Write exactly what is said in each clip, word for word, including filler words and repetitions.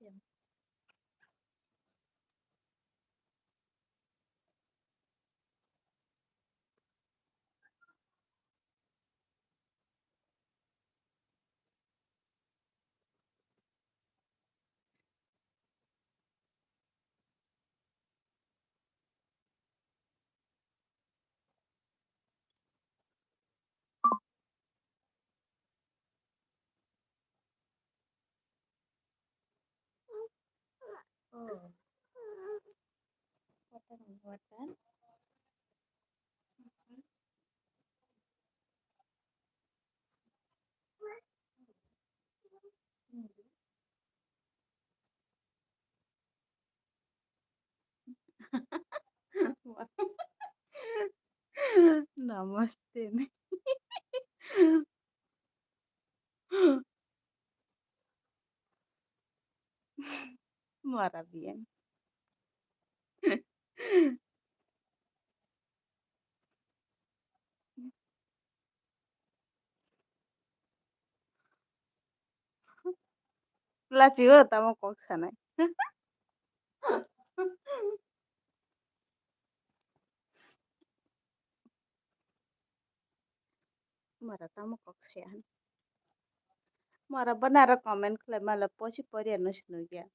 Oh. Water, water. Namaste. Mora bien. Lachi o tamo kok sanai. Mara tamo kok saya. Mara bana aro comment khlai mala pochi pori ano sinugya.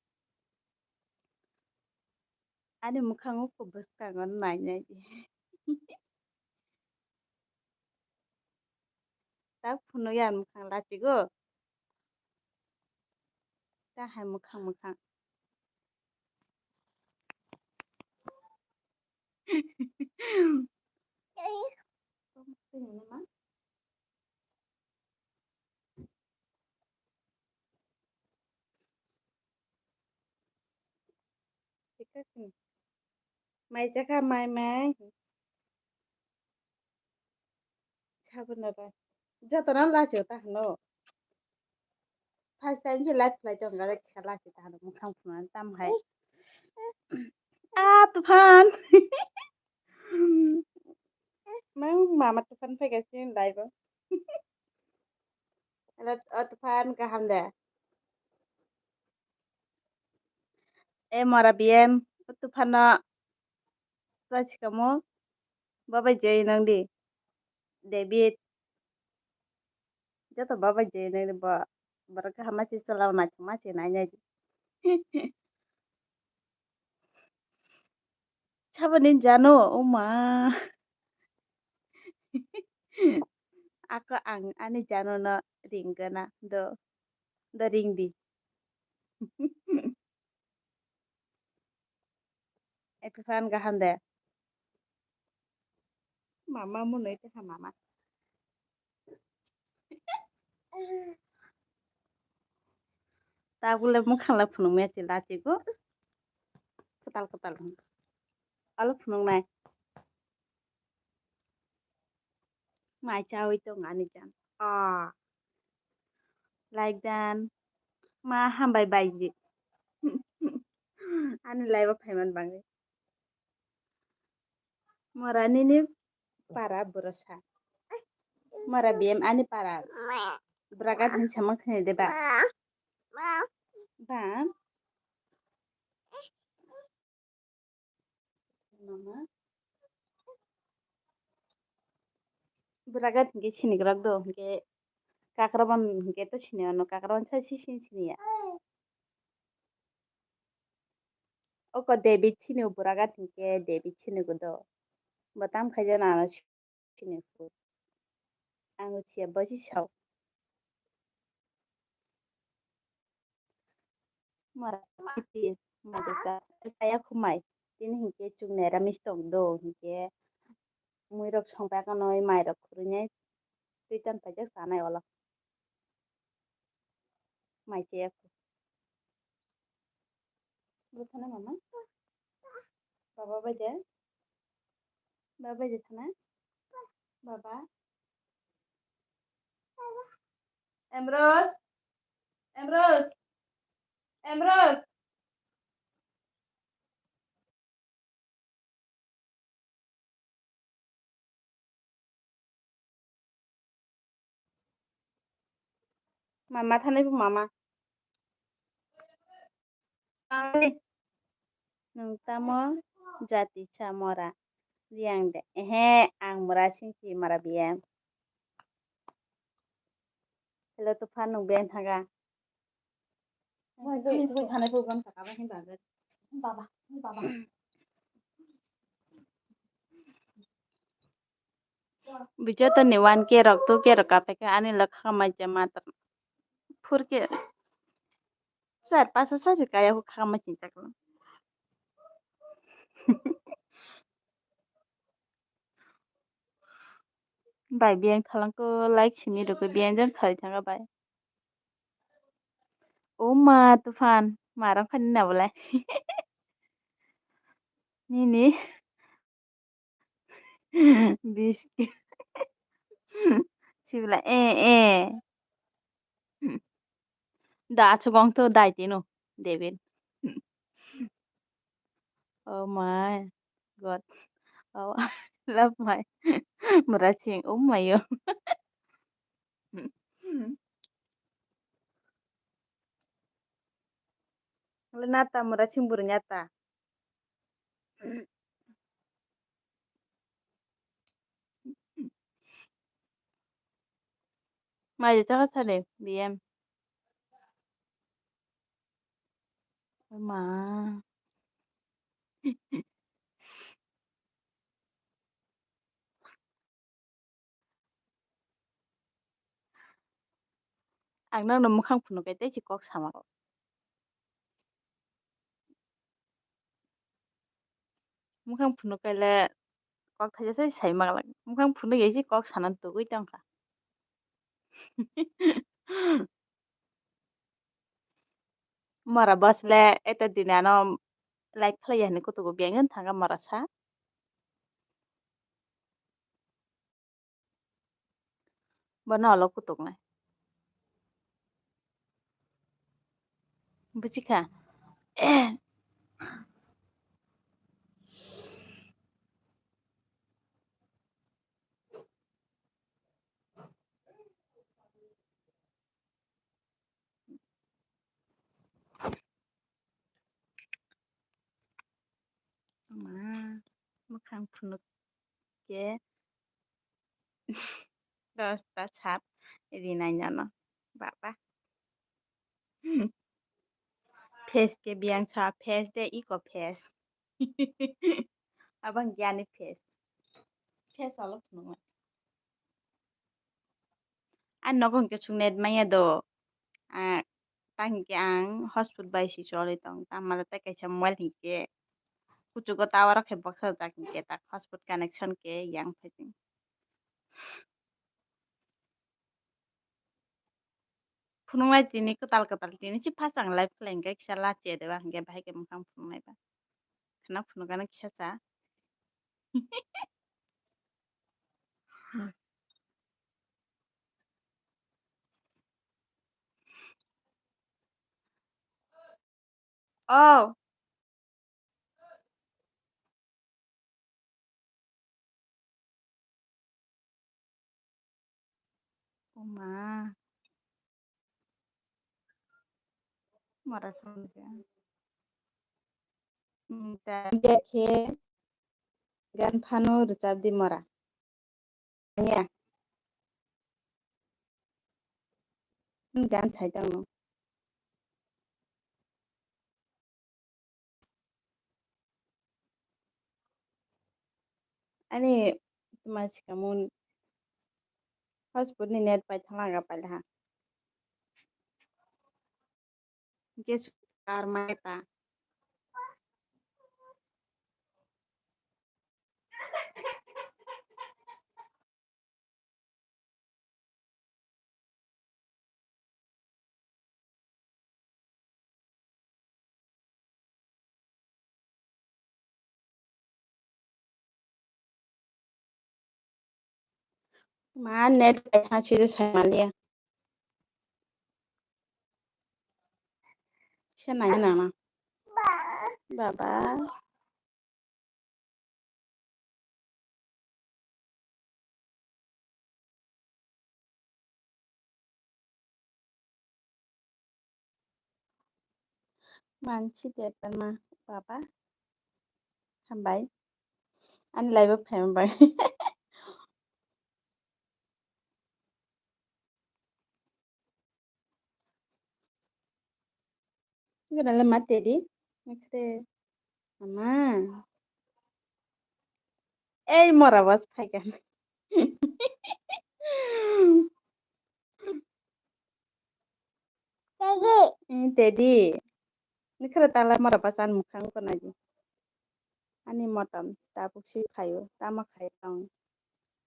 Ani mwkhango kubus kango nai nai di. Tak phunukya mwkhang lachigo. Ta hai mwkhang mwkhang. Mai chakha mai mai. Sabana ba. Jotono lachi ta hano. First time se live khlai tong gare kisa lachi ta hano mwkhang phunuknani tam hai. Ah, Tuphan. Mang mama Tuphan phai kasi live o. Hello, oh, Tuphan kaham de. E mora B M, o Tuphano. Twa sikamo, babai jai nang di. David. Joto babai jai nang di bo. Borok kaham ma si cholao naithok ma si nai nai di. Saboni jano, o ma. Ako ang ani jano no ring gana do. Do ring di. Epiphan kaham de. Mama munui te ha mama. Tabule mwkhang la phunukmaya chila chigo. Kwtal kwtal. Alo phunuknai. Mai chawi tong ani jan. Ah. Like dan. Ma hambai baiji. Ani live o phaiman bangwi. Mora nini para borosa. Mora B M ani para. Braga din samang khani deba. Ba. Mama. Braga din ke sini grak do ke kakra ban ke to sini ano kakra ban sa si sini sini ya. Oko David sini bura ga thingke David sini godo. Batam khaija nana sini fu. Ang uchiya baji sao. Mara kiti mai desa saya khumai. Tini hingke chung nera mis tong do hingke. Mui rok song pai kano mai rok khurui nai. Twi tan paijak sanai olo. Mai chaya kho. Bo thana mama. Baba bai de. Baba bai de thana. Baba. Emros. Emros. Emros. Mama thanai bo mama. Nwng tamo jati sa mora? Riyang de. Ehe, ang mora singsi mora biyang. Hello, Tuphan, nwng biyang thaga. Baba, baba. Bijoto ni one K rok, two K rok kapaikha, ani le kha mai je matwr four K. Char paso sa se kaya hu kha mai chinchak. Bai biyang thalang ko like simi rok biyang jan thari thanga bai. O ma Tuphan, marang phani na bolai. Nini. Biskit. Sibla, eh, eh. Da asugong to dai tino, David. Oh my God. Oh, I love my Muraching. Oh my yo. Nata Muraching buru nyata. Mai de chaka chale, B M. Ma. Ang nokno mwkhang phunuk kai tei si kok sama kok. Mwkhang phunuk kai le kok thaisa sai ma glak. Mwkhang phunuk ya si kok sana tugui tongkha. Mora bosle eto dini ano like khlai ya hinui kutugo biyang thanga mora sa. Bono olo kutuknai. Buchikha. Ama, mwkhang phunuk khe dosta sat rinai nono, baba. Face khe biyang sa, face de iko face. Abang giyani face. Face olo phunuknai. Ani nogo hinkhe chwng net manya do. Ah, ta hinkhe ang hotspot bai si choli tong. Tamo le tei kaisa mobile hinkhe kuchugo tower o khe boksa jak hinkhe tak hotspot connection khe yang phai tong. Phunuknai tini kwtal kwtal tini si phasang live khlai hinkhe kisa lachiya de ba hinkhe bahai khe mwkhang phunuknai ba. Khna phunukgana kisa cha. Oh. Oma. Mora samja. Hmm, ta. Dia khe gan phano rwchap di mora. Ya. Hmm, gan sai tong. Ani tuma sikamun hotspot ni net pai thangla ga pailha. Hingke sukar mai ta. Ma net bai ha siri sai maliya. Kisa nai nana. Baba. Mansi de tama baba. Hambai. Ani live o phaima bai. Gana le mate di. Mate. Mama. Ei mora bas phaikan. Teddy. Eh, Teddy. Nikhra tala mora bas an mukhang ko nai di. Ani motom tabuk si phaio, tamo khai tong.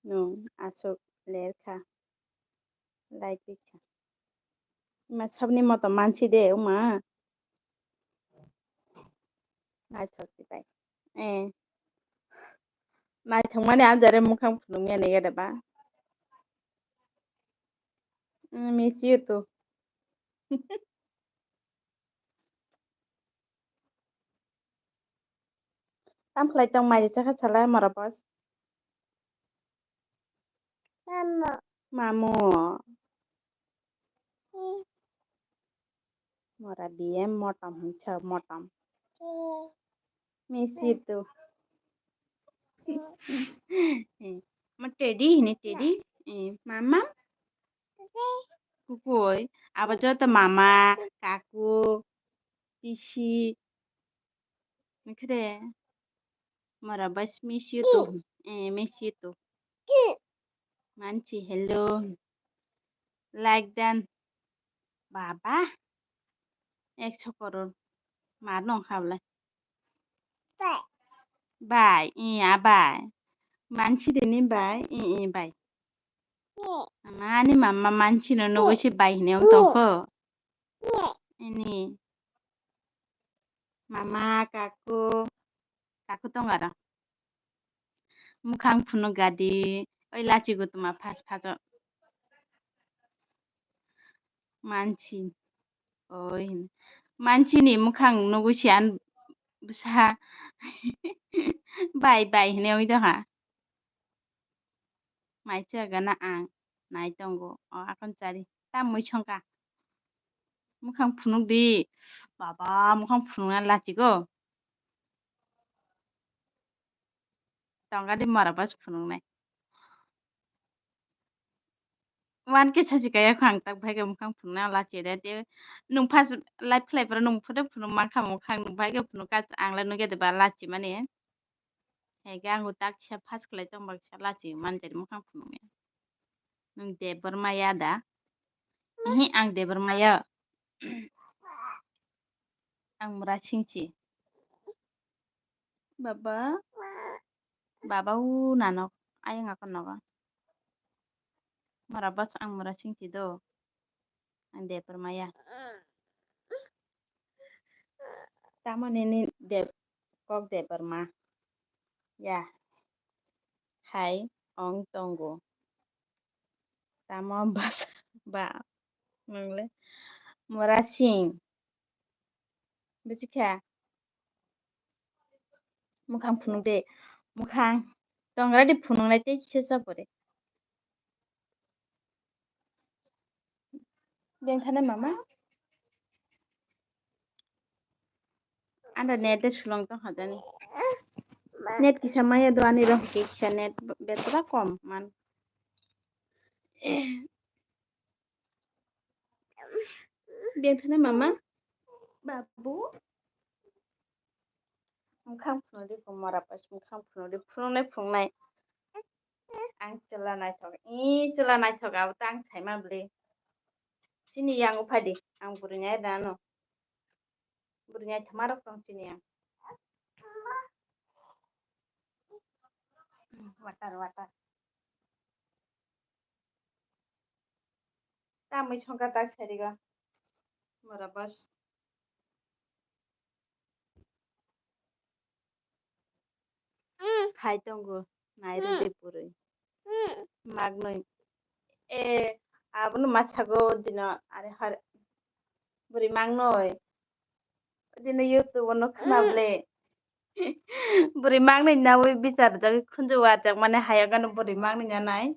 Nung aswk ler kha. Like di kha. Ima sabni motom mansi de, uma. Naithok di bai. Eh. Naithok mani amjare mukhang phunukya nege de ba. Mm, miss you too. Tam khlai tong mai chakha sala mora bas. Mamu. Mamu. Mora B M motom hinsa motom. Miss you too. Ma Teddy hini Teddy. Eh, mama. Kukui. Abo joto mama, kaku, pisi. Nokhe de. Mora bas miss you too. Eh, miss you too. Mansi hello. Like dan. Baba. Ekso koror. Mar nong khablai. Bai, iya bai. Mansi de ni bai, i i bai. Mani mama mansi no nugo si bai hini ong tongkho. Ini. Mama, kaku, kaku tong aro. Mukhang phunuk gadi, oi lachi gutuma phas phaso. Mansi, oi, mansi ni mukhang nugu si an bwsa. Bai, bai, hini oi doha. Mai cha gana ang nai tongo. O akon chari. Ta mui songka. Mukhang phunuk di. Baba, mukhang phunukna lachigo. Tongga di mora bas phunuknai. Wan ke sachi kaya khang tak bhai ke mukhang phunukna lachi de. Te nung phas live khlai pora nung photo phunuk mankha mukhang nung bhai ke phunuk ka ang le nuge de ba lachi mani. Hege ang uta kisa phas khlai tong ba kisa lachi manjari mukhang phunukya. Nwng Debbarma ya da? Ihi, ang Debbarma ya. Ang Murasingchi. Baba? Baba u nanok. Ayang ako nogo. Mora bas ang Murasingchi do. Ang Debbarma ya. Tamo nini de kok Debbarma ya hai ong tongo. Tamo bas ba mangle Murasing. Buchikha. Mukhang phunuk de. Mukhang. Tongra de phunuk nai tei kisa sa pore. Beng thane mama. Anda net de sulong tong hajani. Net kisa maya do ani roh ke kisa net betra kom man. Beng thane mama. Babu. Mukhang phunuk di ko mora pas mukhang phunuk di phunuknai phunuknai. Ang chwla naithok, i chwla naithok abo ta ang saima bwle. Chini yang uphai di, ang bwrwi nai da no. Bwrwi nai thwma rok tong chini yang. Water, water. Tamwi songkha tak sariga. Mora bas. Phai tongo, nai rwdi purwi. Magnoi. E, abono ma sago dino, are har, bwrwi magnoi. Dino YouTube-o no khna bwle. Bwrwi magnoi nawi bichar jagwi khunju warjak mani hayagano bwrwi magnoi nanai.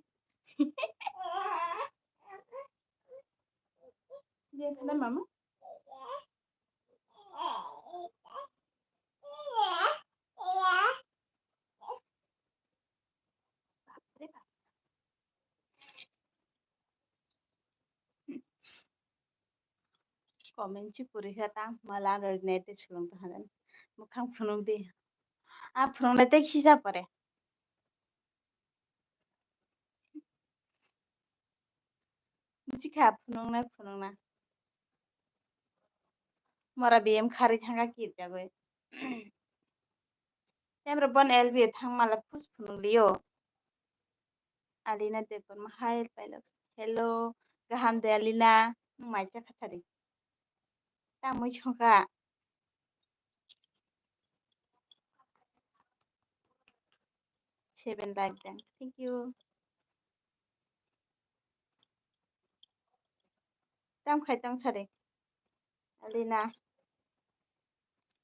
Dia khna mama? Comment si puri kha ta mala roi net de sulung ta hadan. Mukhang phunuk di. A phunuk na te khisa pore. Buji kha phunuk na phunuk na. Mora B M khari thanga kir jagoi. Temra bon L B thang mala phus phunuk liyo. Alina Debbarma, hi, Pailok. Hello, gaham de Alina, nwng mai cha kha sari. Tamoi chongkha. Seven like dang. Thank you. Tam khai tong sari. Alina.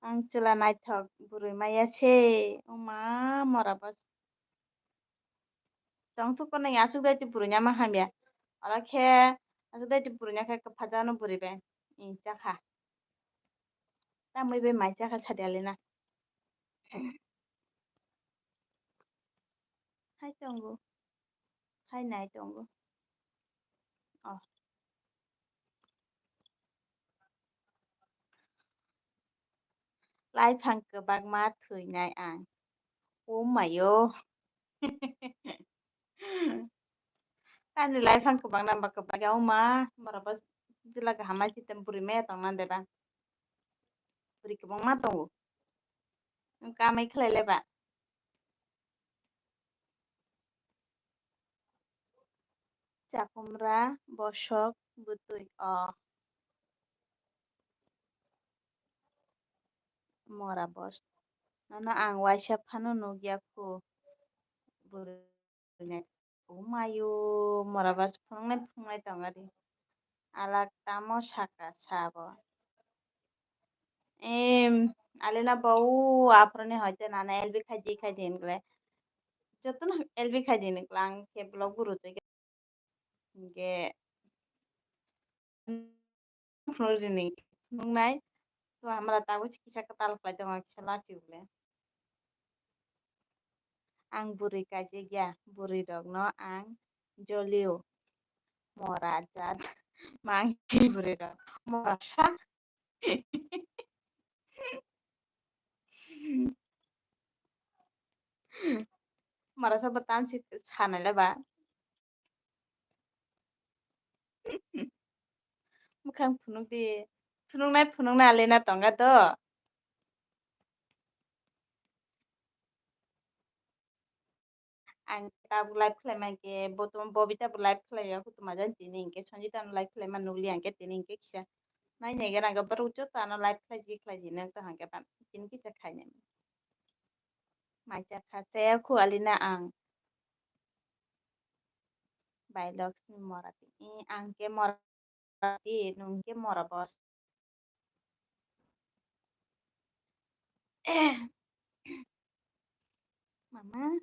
Ang chwla naithok bwrwi maya se. Oma mora bas. Tong thuk kono aswk dai twi bwrwi nya ma hamya. Ora khe aswk dai twi bwrwi nya khe kwpha jano bwrwi bai. Ni cha kha. Tamwi bai mai cha kha sadi Alina. Hai tongo. Hai nai tongo. Oh. Laiphang kwbangma thwinai ang. O mayo. Tamni laiphang kwbangna ba kwbangya o ma. Borok bo jila kaham ma chitim bwrwi maya tongna de ba. Bwrwi kwbangma tongo. Kamai khlai le ba. Chakumra bosok bwtwi o. Mora bos. Nono ang waisa phano nukya khu. Bwrwi nai. O mayo, mora bas phunuknai phunuknai tongari. Alak tamo saka sabo. Em, Alina bau, aphuruni hoite nana L B khaidi khaidi hingle. Jotono L B khaidi hingle, ang khe vlog guru twi. Hinkhe phunukjini phunuknai. To hamra tabuk kisa kwtal khlai tongo, kisa lachi ule. Ang bwrwi kaijak ya, bwrwi rokno ang jolio. Mora jat mangsi bwrwi rok. Mora sa. Mora sa bo tamsi sanai le ba. Mukhang phunuk di. Phunuknai phunuknai Alina tongga do. Ang tabuk live khlai mankhe, bo tong-, Bobita bo live khlai ya, hutu majan tini hinkhe, Sanjita no live khlai ma nukli hinkhe, tini hinkhe kisa. Nai nai gana ga baru joto ano live khlai ji khlai ji nang ta hangke ban. Tini kisa khainai. Mai cha kha, chaya khu Alina ang. Bai Lakshmi mora ti, i ang ke mora ti, nung ke mora bos. Mama.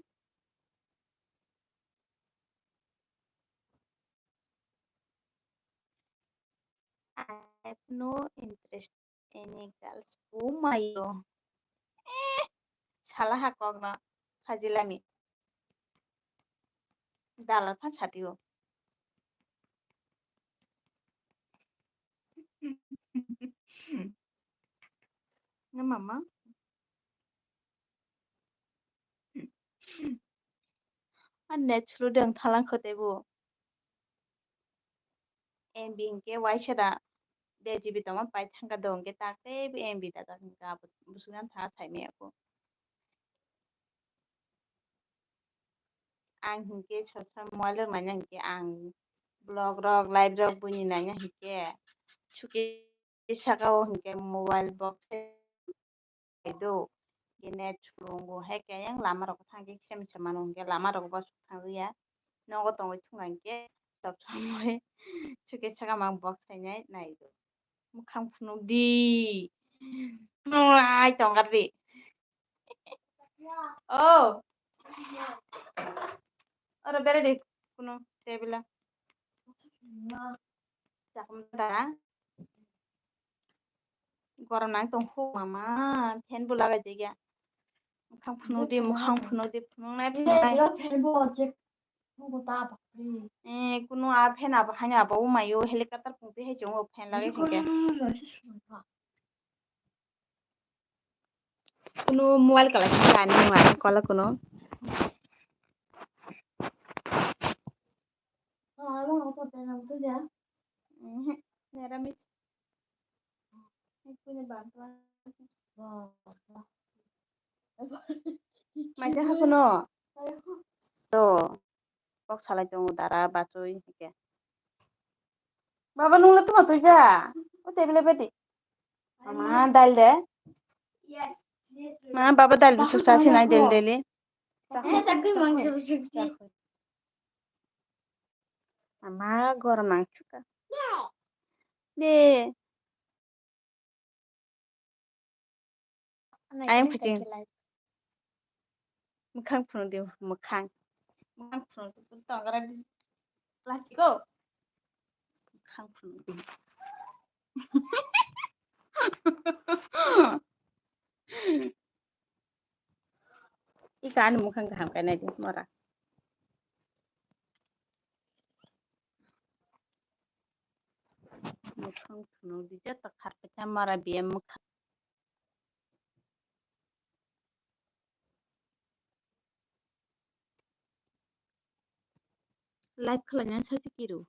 I have no interest in any girls. Oh my God. Eh, sala ha kok no. Fajilami. Dala pha sati o. Nga mama. An net slow deng thalang khote bo. M B hinkhe waisa da de G B tongma pai thangkha do hinkhe tak tei M B da da hinkhe abo busugyan tha saimaya bo. Ang hinkhe sob somoi mobile rok naina hinkhe ang vlog rok live rok buini naina hinkhe suki saka o hinkhe mobile box do. Hinkhe net sulungo hai khe yang lama rok thangkhe kisa misa mano hinkhe lama rok bo thangya nogo tongwi thung hinkhe sob somoi suki saka mang box sainai nai do. Mukhang phunuk di. Phunuk lai tongkar di. Oh. Oro bere de kuno tebila. Chakma da. Gorom nang tong khu mama. Fan bo lagai de ya. Mukhang phunuk di, mukhang phunuk di, phunuk nai, phunuk nai. Fan bo check. Eh, kuno a fan abo haino abo umaio helicopter pungtwi hai chwngo fan lagwi hinkhe. Kuno mobile kwlai khe ani mobile kwlai kuno. Mhm. Neramis. Maisa hakuno. To. Kok salai tongo dara bachoi hike. Baba nungla tuma tuja. O table bedi. Mama dal de. Ma baba dal de suksa sinai del deli. Ama gorom nang chuka. De. Ayang kuching. Mwkhang phunuk di mwkhang. Mwkhang phunuk di tongra di. Lachiko. Mwkhang phunuk di. Ika ani mwkhang kaham kainai di mora. Mwkhang phunuk di joto kharpaikha mora biya mwkhang. Live khlaina sakhe kiru.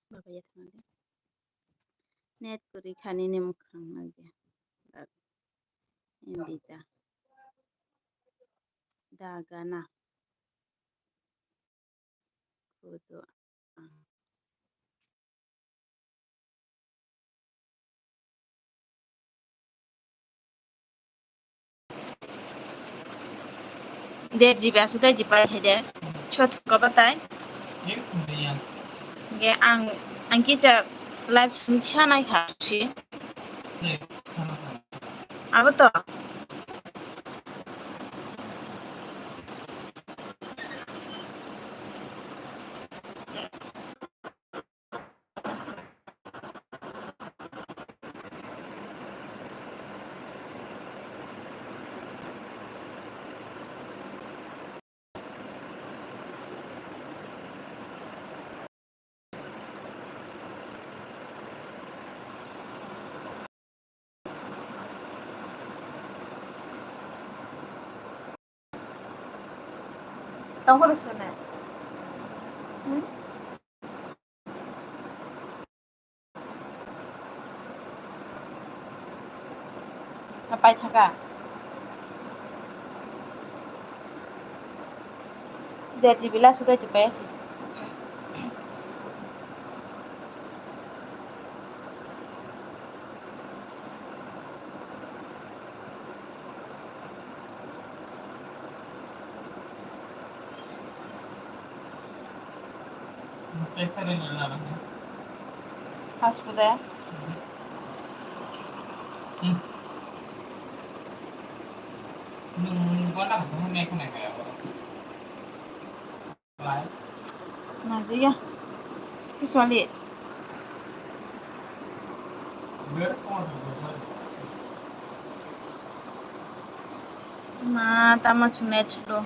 Baba ya thangde. Net kwrwi kha nini mwkhang nai de. Indita. Dagana. Kudu. De jiba sudah jiba hede. Chot koba tai. Nge ang ang kicha live sungsa nai kha si. Abo to. Tongkol sene. Hmm? Apai thaka. Dei chibila sudai tipai asi. Haskuda. Nadia. Siswali. Ma, tama chunai chulo.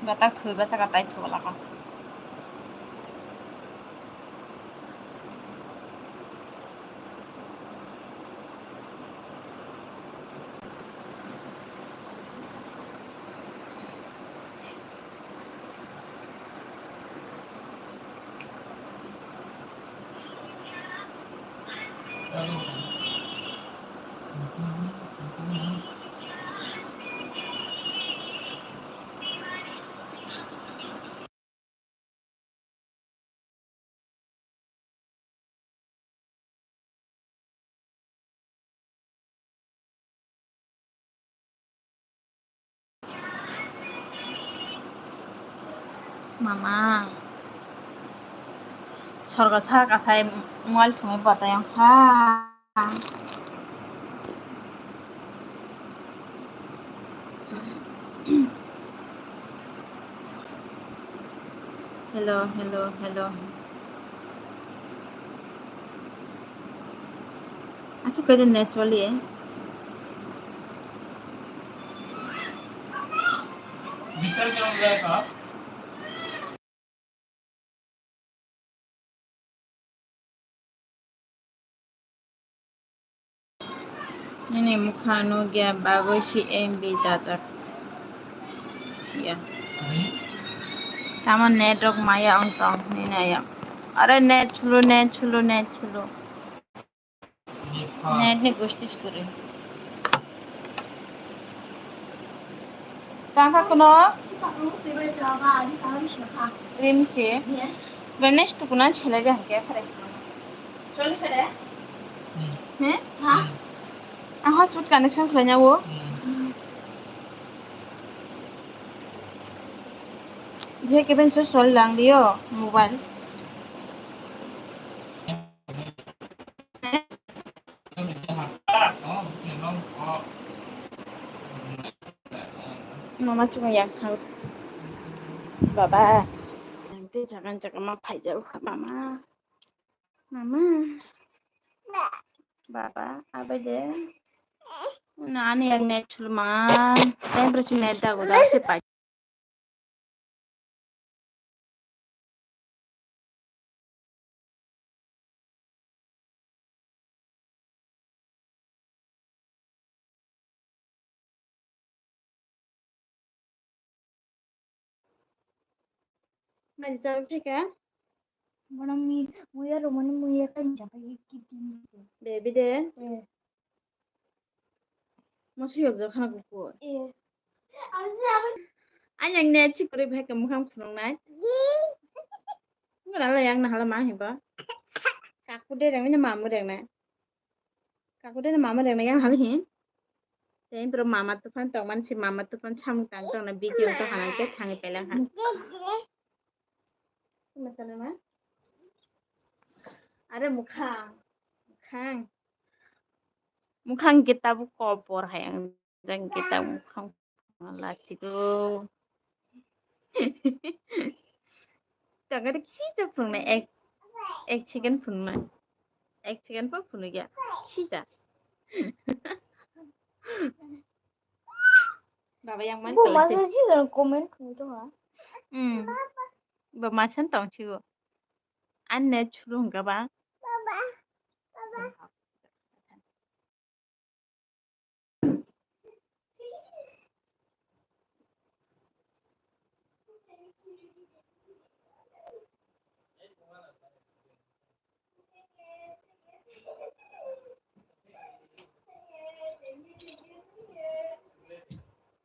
Batak thwi bachaka tai thwlaka. Mama. Sorga sa kasai mual thumui batai wngkha. Hello, hello, hello. Achu kede net choli e. Nini mukha nukya bagwi si M B dajak. Siya. Tamo net rok maya wng tong nini ayang. Are net chulu, net chulu, net chulu. Net ni gusti skuri. Tangka kuno? Rimsi. Benes tukuna chele de hake khare. Choli khare? He? Ha? Aha sut connection khulanya wo. Je keben so sol lang dio mobile. Mama cuma yang kau. Baba. Nanti jangan jangan ma pai jauh mama. Mama. Baba, apa deh? Nani yang net cuma. Yang terus net dah udah cepat. Nani chawi phika? Bono mi muya romani muya kan japa ye kiti. Baby de. Eh. Mosu yok jok khana kuku. Eh. Ani ang ne chikori bhai ke mukhang phunung nai. Ngara la yang na hala ma hiba. Kaku de reng ni mamu reng nai. Kaku de mamu reng nai yang hala hin. Tei bro mama tufan tong man si mama tufan samung tang tong na video to hanang ke thangi pela ha. Are mukhang. Mukhang. Mukhang kita bu kopor hayang. Jang kita mukhang lachiko. Tangkari kisa phunuknai ek, ek second phunuknai. Ek second pho phunukya. Kisa. Baba yang man Bo kalasi. Masa sih dalam komen itu ha? Hmm. Ba masan tong chigo. Anne chulung gaba. Baba. Baba.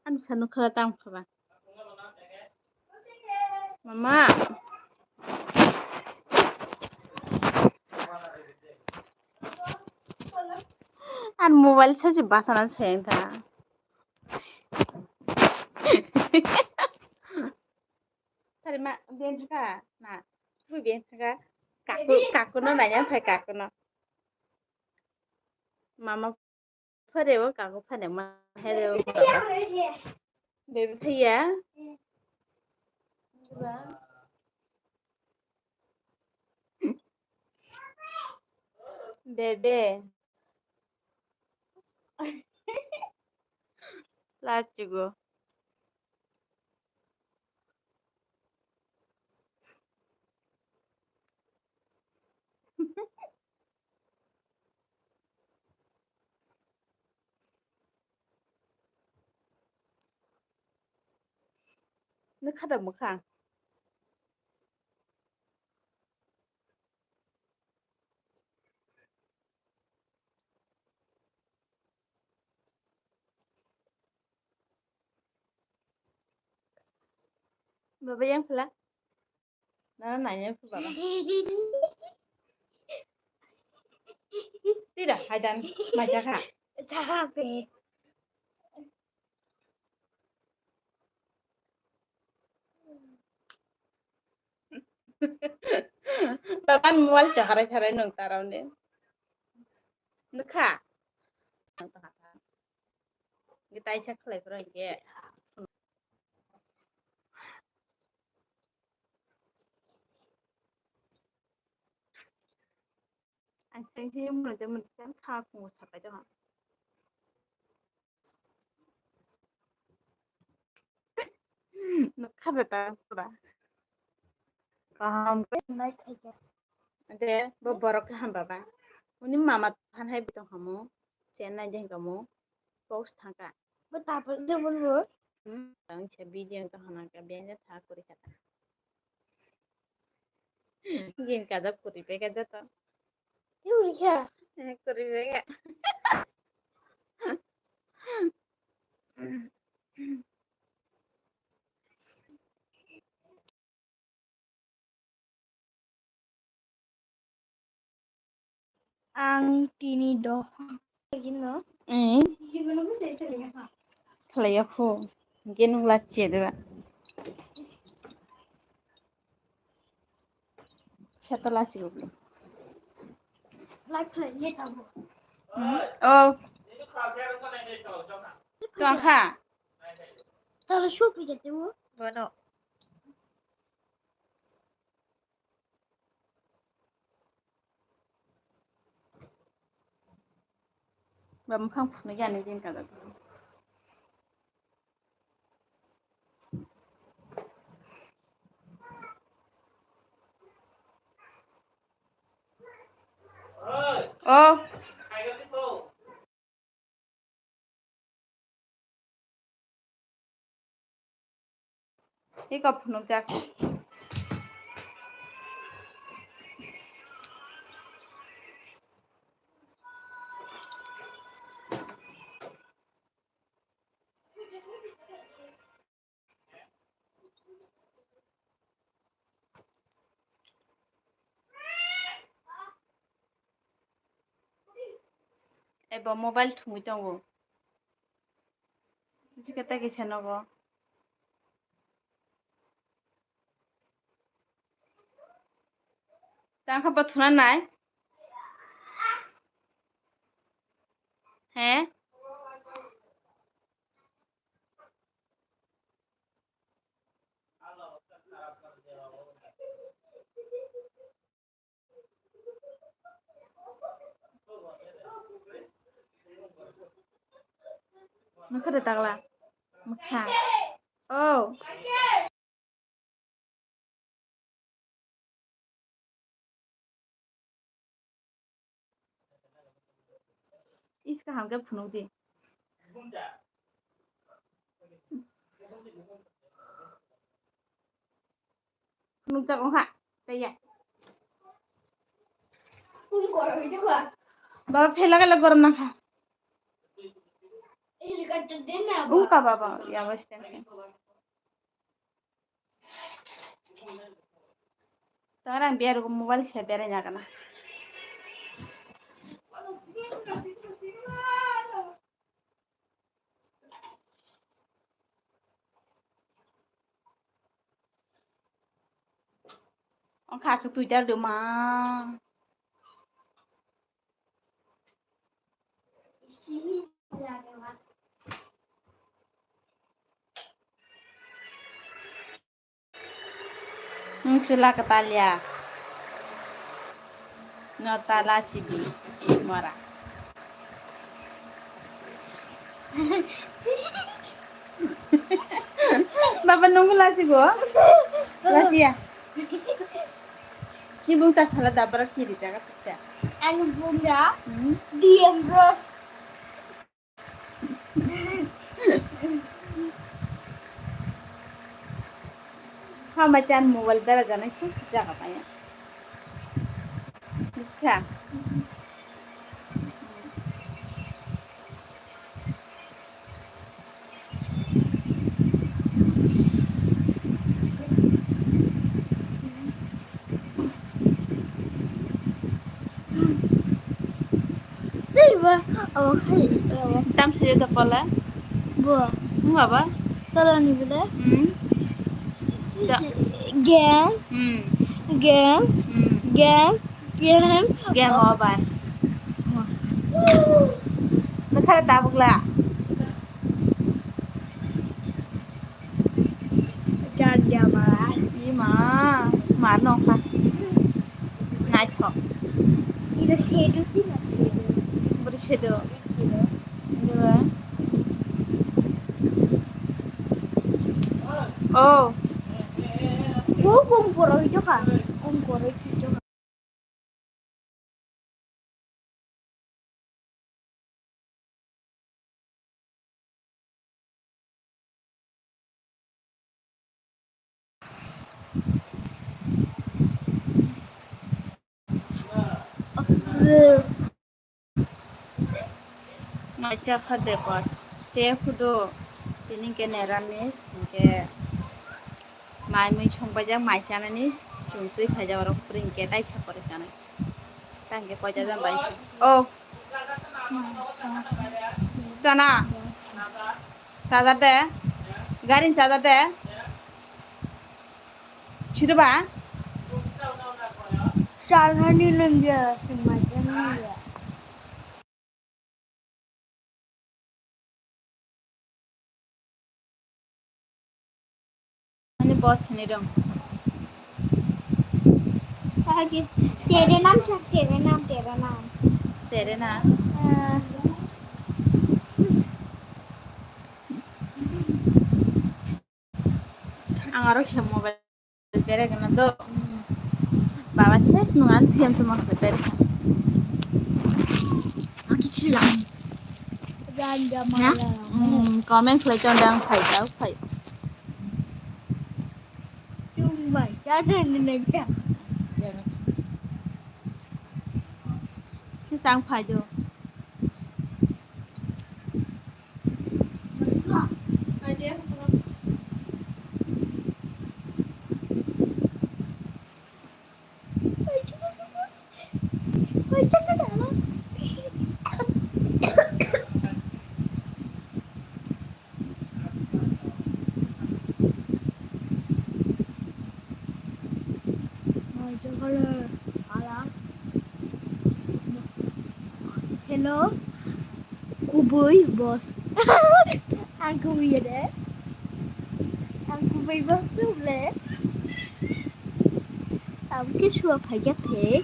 Ano sanu khala tamo khaba. Mama. Ar mobile sa se basana sayang ta. Tari ma ben thaka na. Bui ben thaka. Kaku, kaku no nanya phai kaku no. Mama Phare o kago phane ma here o. Baby phaiya. Bebe. Lachigo. Nukha da mwkhang. Baba yang phala. Nana nanya ku baba. Tira haidan maja kha. Saha pe. Kan mual cha harai harai nung tarau ne. Nukha. Ngi tai cha khlai pro nge. Ang sai sai mo je mo san kha ko sapai to. Nukha beta pura. Kaham ke nai khaja. Ante bo borok kaham baba. Uni mama phan hai bitong hamu. Chennai jeng kamu. Post thangka. Bo tapal jabon bo. Hmm, tang se bijeng to hanaka biang ja tha kuri kata. Gin kajak kuri pe kaja to. Yuri kya? Eh, kuri pe ka. Ang tini doha. Eh? Khlaiya kho. Hingke nung lachiya deba. Seta lachigo. Hmm? Oh. Tongkha. Tala shopi jate mo. Bono. Ba mukhang phunui jani din kada. Oh. Iko phunukjak. Ebo mobile thumui tongo. Jikata kisa nogo. Tang kha bo thuna nai. He? Mokha de tagla. Mokha. Oh. Is kaham khe phunuk di. Phunuk jak wngkha. Tei ya. Baba phela kala gorom nangkha. Wngkha baba, ya bas tengkhe. Tara ang biar mobile se berai na kana. Ang kha chu Twitter do ma. Nwng chwla kwtal ya. No ta lachi bi mora. Baba nunggu lachi go? Lachi ya. Ni bung ta sala dabra kiri jaga pizza. Ang bung ya. Hmm? D M Bros. Hama chan mobile bera jana suk suk jaga paya. Miskha. Tei ba, abo khai, abo. Tam siri to pala. Bo. Wng baba? Tolani bole? Hmm. Da. Game. Hmm. Game. Hmm. Game, game. Game over. Nokha tabukla. Jan jama. Ima, mar nokha. Naithok. Ida sedu sih, na sedu. Beri sedu. Dua. Oh. Oh, kung poro itu kan. Kung poro itu kan. Mai cha kha de por. Che phudo tini ke neramis, ke mai mui song bai jak, mai chanani chwng twi phai jak, oro kwrwi hwnkhe taisa pore chanai. Tang ke koita jan bai se. Oh. Tana. Chajar de. Garin chajar de. Chido ba? Salhani nungya, semaja nungya. Ani boss ni dong. Agi, tere nam chak, tere nam, tere nam. Tere na? Ah. Ang aro se mobile berai gana do. Baba ses nung an thiam tuma khe berai. Agi khilam. Ranja mala. Hmm, comment khlai ton dang phai dau phai. Tumbai, ya de ne ne ya. Si tang phai do. Hello, kubui boss. Ang kubui ya de. Ang kubui boss tu ble. Ang ke sua phai ya phe.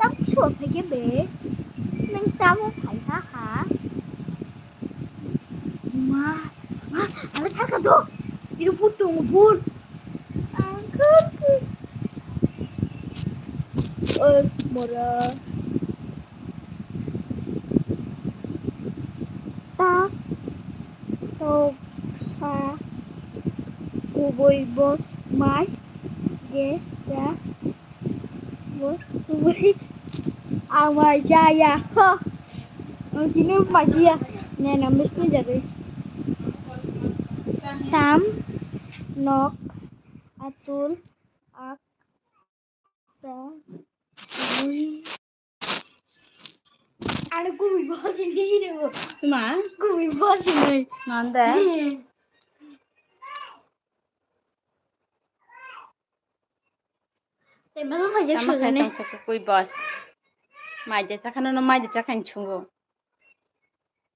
Tam sua phai ke be. Nang tamo phai ha ha. Ma, ma, ala thar ka do. Iru put tung put. Ang kut kut. Oi, mora. Ta, tok, sa, kubui boss mai, ge, ja. Ang mai chaya kho. Ang tini mai chaya. Nena misni jagwi. Tam, nok, atul, ak, sa, ui. Ano kubui boss ini sini bu. Ma? Kubui boss ini. Nanda? Hmm. Tei belai phai jak tamo khai sugune. Tong sa kukui boss. Mai de chakhano no mai de chakhain chungo.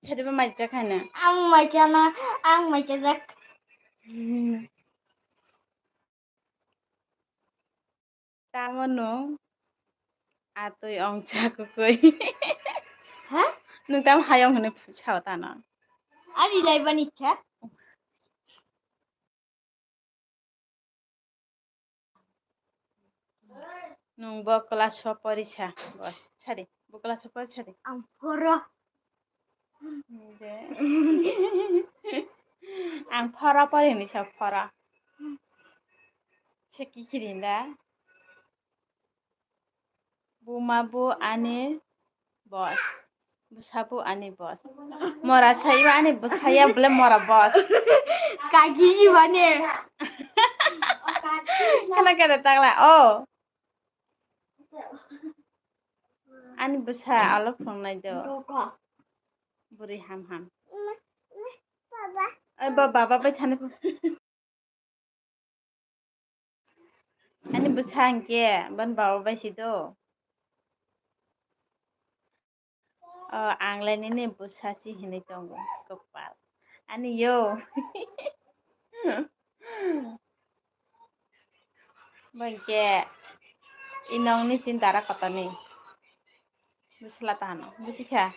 Chadi ba mai de chakhana. Ang mai chana, ang mai chajak. Tamo no atui ong cha kukui. Ha? Nung tamo hayong hwnwi sao tano. Ani lai bani cha. Nung bo class o porisa, bo sadi, bo class o porisa di. Ang poro. De. Ang poro pori hinwi sa poro. Se kikirin da. Buma bo ani boss. Bwsa bo ani boss. Mora saiba ani bwsaya bole mora boss. Kaki ji bane. Kana kana tagla o. Ani bwsa alo phungnai do. Buri ham ham. Baba. Ai ba baba bai thani. Ani bwsa hwnkhe bani baba bai si do. O, ang lai nini bwsa si hinwi tongo, kwpal. Ani yo. Bo hwnkhe i nokni chini dara kotorni. Bwsla ta hano, buji kha.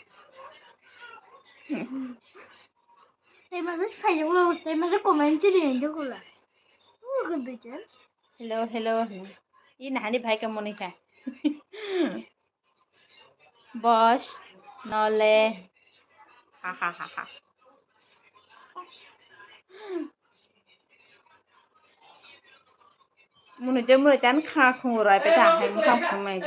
Tei masa si phaijak lo, tei masa comment chili hwndw kula. Hello, hello, hello. I nahani bhai ka muni kha. Boss, nole. Ha, ha, ha, ha. Munu je munu jan kha khungu rai pe ta hai mukha khumai.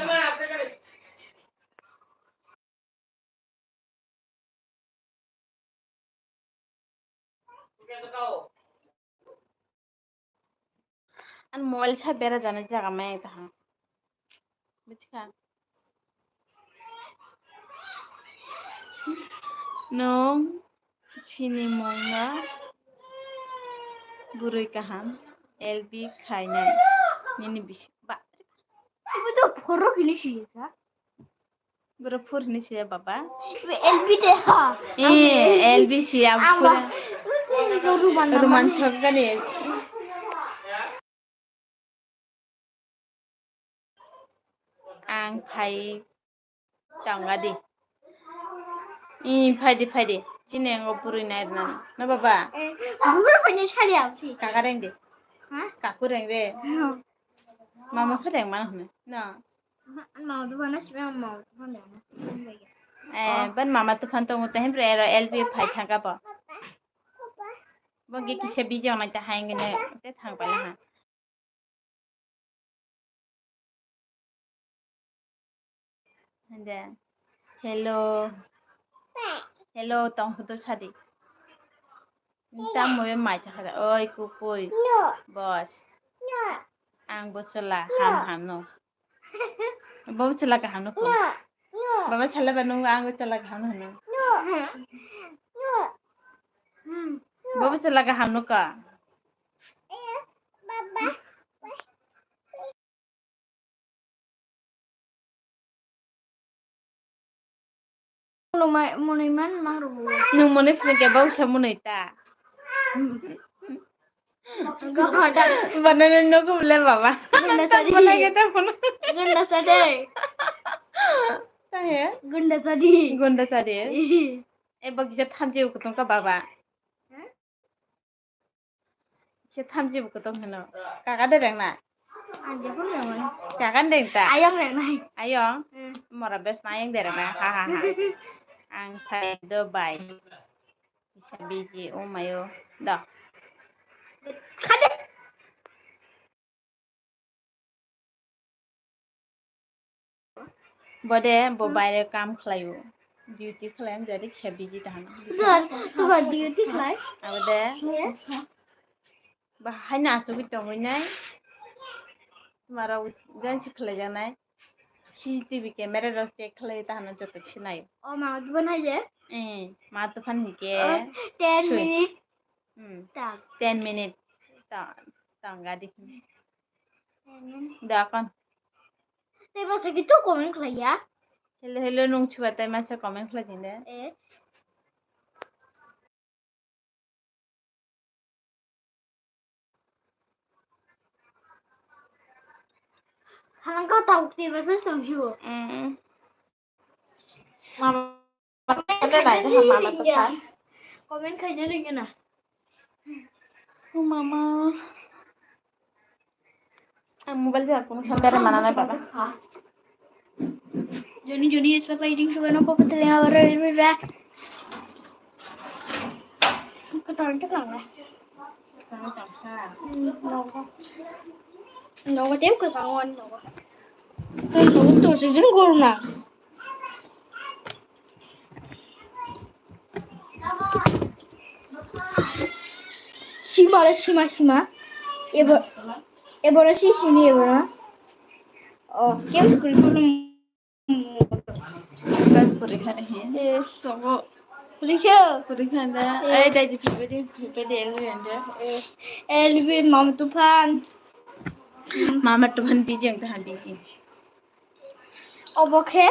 Ani mobile sa bera jani jaga maya kaham. Buji kha? Nwng sinimung na bwrwi kaham L B khainai nini bisi. Ba. Ibu to phoro kini siyasa. Bwrwi phur hinwi siya baba. L B de ha. Eh, L B siya ang phura. Ruman, ruman chok gani. Ang phai tanga di. Ih, phai di, phai di. Chini ango purui nai rwna. No baba. Eh, bubur phai ni sari ang si. Kaka reng di. Ha? Kaku reng re. Hmm. Mama pha reng mana hme. No. Mama tu mana si, mama tu mana. Eh, oh. Ban mama tu phan tongo te hempre ero L B phai thangka bo. Bo ge kisa bijong na ta haing ne te thang pala ha. Hande. Hello. Hello, tong photo sadi. Tamo be mai chakha. Oi, kukui. Boss. Ang bo chwla ham ham no. Bo chwla kaham no. Baba sala ba nung ang bo chwla kaham no. Bo chwla kaham no ka. Nung ma-, mwnwi man ma rw. Nung mwnwi phunukya bausa mwnwi ta. Banana nogo bole baba. Gunda sadi. Banana kita phunu. Gunda sadi. Tahe? Gunda sadi. Gunda sadi. Eh, bagi sa thamchi ukutong ka baba. Huh? Kisa thamchi bo kotong hino. Kaka de reng na? Ang jephuru reng nai. Kaka de reng ta? Ayang reng nai. Ayang? Hmm. Mora bes na ayang de reng na. Ha, ha, ha. Ang phai do bai. Kisa biji o mayo. Do. Khade. Bo de, bo baire kam khlaio. Duty khlai, ang jadi kisa busy ta hano. Dor, tuba duty khlai. Abo de. Ye. Ba haino achugwi tongwi nai. Maro ganchi khlai janai. C C T V camera rok check khlai ta hano joto kisi nai. O ma, tuba nai je? Eh, ma tuphan hike. Oh, ten minute. Hmm. Tang. Ten minute. Tang, tang gadi. Ten minute. Dakon. Tei masa ki tu comment khlai ya? Hello, hello, nung chuba tei masa comment khlai din de. Eh. Khanang ka tau tei masa tu view. Mm. Mama, mama, mama, mama, mama, mama. Comment khaina ringya na. Oh, mama. Ang mobile jar kono sampai mana nai baba. Joni, Joni, is papa eating sugar no papa tele awara ra. Katon ta kang la. Katon ta. Hmm, nogo. Nogo teu ka sangon nogo. Nogo to se jin gorna. Sima le sima sima. Ebo, ebo le si simi ebo na. Oh, kem sukuri pun. Kan puri khane he. Eh, togo. Puri khe? Puri khane. Eh. Ai, dai ji puri, puri, puri, elu yanda. Eh, elu bi mam tufan. Mama tuhan busy ang tahan busy. Obo khe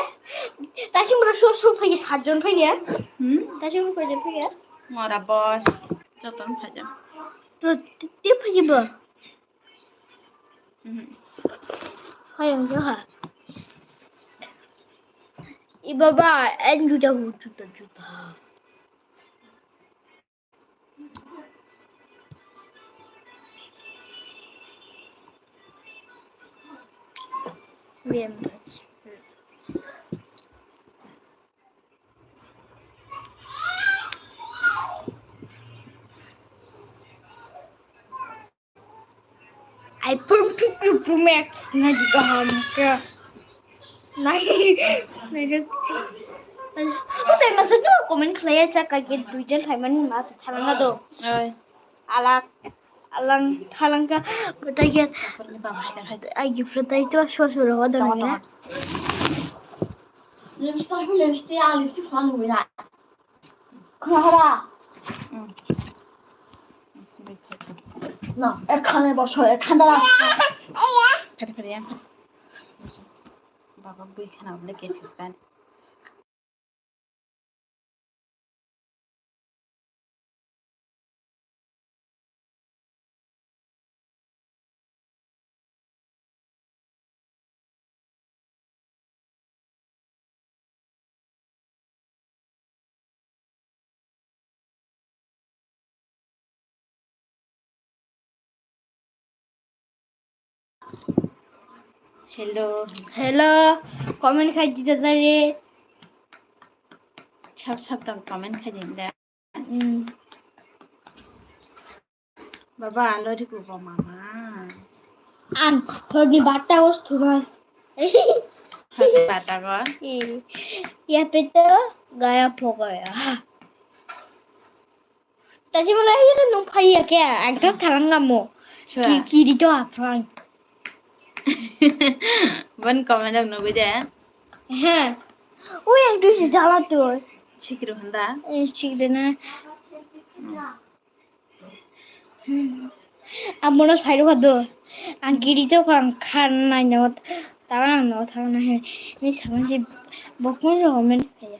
taising bro sur sur phaiya, satjon phaiya. Hmm? Taising bro koijon phaiya? Mora boss, joton phaiya. To ti phaiya bo. Mhm. Hai ang ha. I baba, en juta hu juta juta. Bien, pues. iPhone fifty Pro Max na di kaham khe. Nai, nai, o tai masa no comment khlai sa ka ge duijon phaimani masa tharang do. Oi. Alak, alang, tharang ka, bwtai ge. Akorni baba hai hai. Ai gifro tai to so so ro do na. Lipstick, lipstick, ah, lipstick fan nungui na. Khna hara. Hmm. Na, ekkhane boso, ekkhane dara. Kare, kare, yang. Baba bui khana bole kesus tan. Hello. Hello. Comment khai di dajari. Sab sab tong comment khai di da. Hmm. Baba, alo di kubo mama. Ang thorni bata os thumai. Thorni bata go? Eh, ya pe to gaya pho gaya. Taji mala ya nung phai ya kya? Ang to thalang ngamo. Chua. Ki, ki di to apran. Bon comment ang nugui de. He. Ui, ang tu si jala tu. Sikru handa. Eh, sikru na. Hmm. Amono sai rokha do. Ang kiri to ang khan nai no. Ta ang no thang na he. Ni saban si bokon ro men kaya.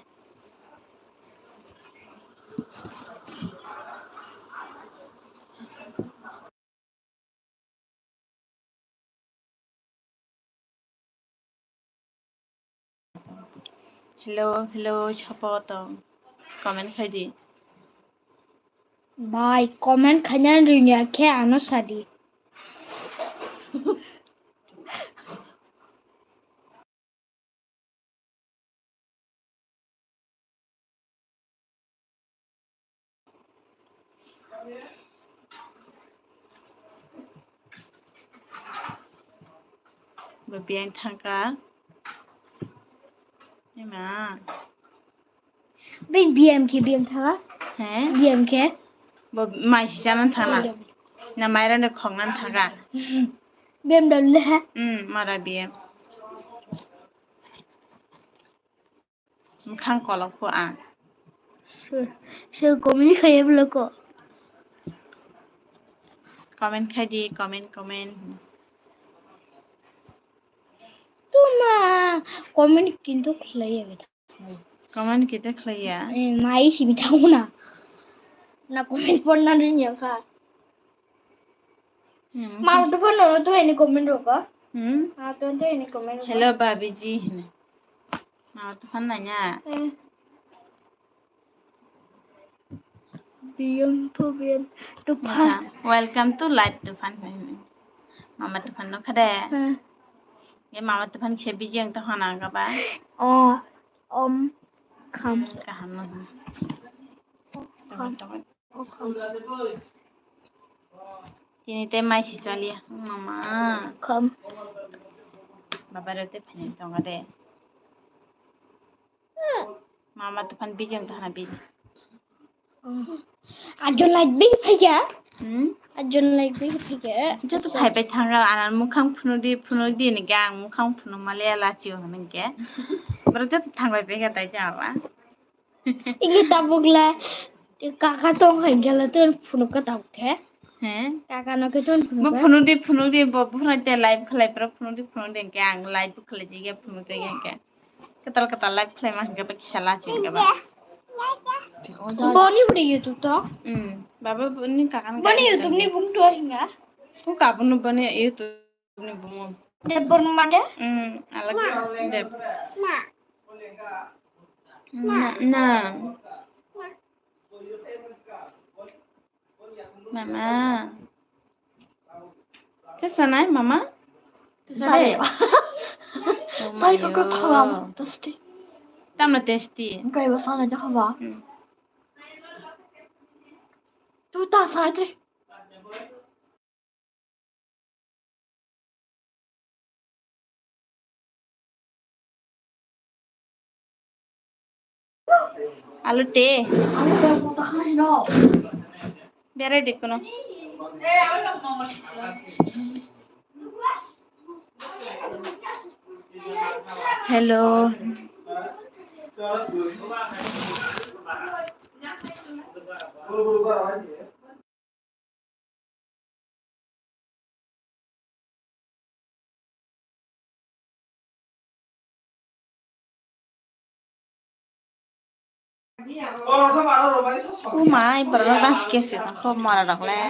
Hello, hello, chapo to comment khai di. Bhai, comment khaina rwngya khe ano sadi. Bo biyang thangka. Ema. Bai B M khe, B M thaga? He? B M khe? Bo mai si chana thana. Na mairang de khongna thaga. B M dal le ha? Hmm, mara B M. Mukhang kolok pho ang. So, so comment khai bolo ko. Comment khai di, comment, comment. Tuma comment kintu khlaiya. Comment kita khlaiya. Eh, mai simi thauna. Na comment ponna rin ya kha. Hmm. Ma to ponna to any comment ro ka? Hmm? Ma to to any comment ro ka? Hello, Bhabiji. Ma to ponna nya. Eh. Biyang po biyang. Tuphan. Welcome to live Tuphan. Mama Tuphan no khade. Hmm. Ye Mama Tuphan se bijeng to hana ga ba. Oh, om, kham. Kaham no. Kham. Oh, kham. Tini te mai si chaliya. Mama. Kham. Baba rete phane tonga de. Mama Tuphan bijeng to hana bijeng. Ajon like bi phaiya. Hmm? Ajon like bi phaiya. Joto phai bai thanga anan mukhang phunu di, phunu di ni gang mukhang phunu male lachi o hwnwi ke. Bro joto thang bai bai ka tai ja ba. Iki tabuk la kaka tong hai gela ton phunu ka tabuk khe. He? Kaka no khe ton phunuk Bo ba? Phunuk di, phunuk di, bo phunuk de live khlai pro, phunuk di, phunuk de, hwnkhe ang live khlai jigya, phunuk jigya hwnkhe. Kwtal kwtal live khlai ma hwnkhe ba kisa lachi hwnkhe ba. Boni boni YouTube to? Hmm. Baba boni kaka ni Boni kaka YouTube ni bung to hinga? Ku ka boni boni YouTube ni bung. Debbarma de? Hmm, alak Deb. Na. Na, na. Mama. Tesa nai, mama? Tesa Sai. Dai. Oh, Sai ko ko mayo. Thawam, tasty. Tamna tasty. Kai ba sana jaha ba. Hmm. Tu ta sai tre. Alu te. Berai de kono. Hello. Umai borok rok dang sikhe se kho mora rok le.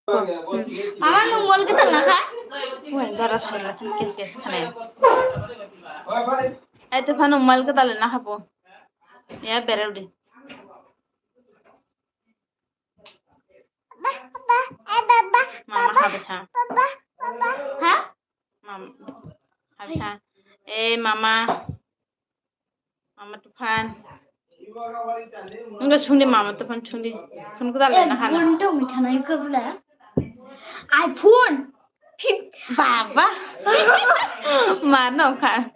Mama, nwng mol kwtal nakha? Wai, dara sara, kes kes khana. Ai, to phano mol kwtal nakha bo. Ya, bereu di. Mama, ha, ha. Ha? Mam, ha, ha. Eh, mama. Mama Tuphan. Wngkha sungdi mama Tuphan sungdi. Phone kwtal Eh, na hana. Buntu mithanai kwbla. iPhone. Fif- Baba. Ma no kha.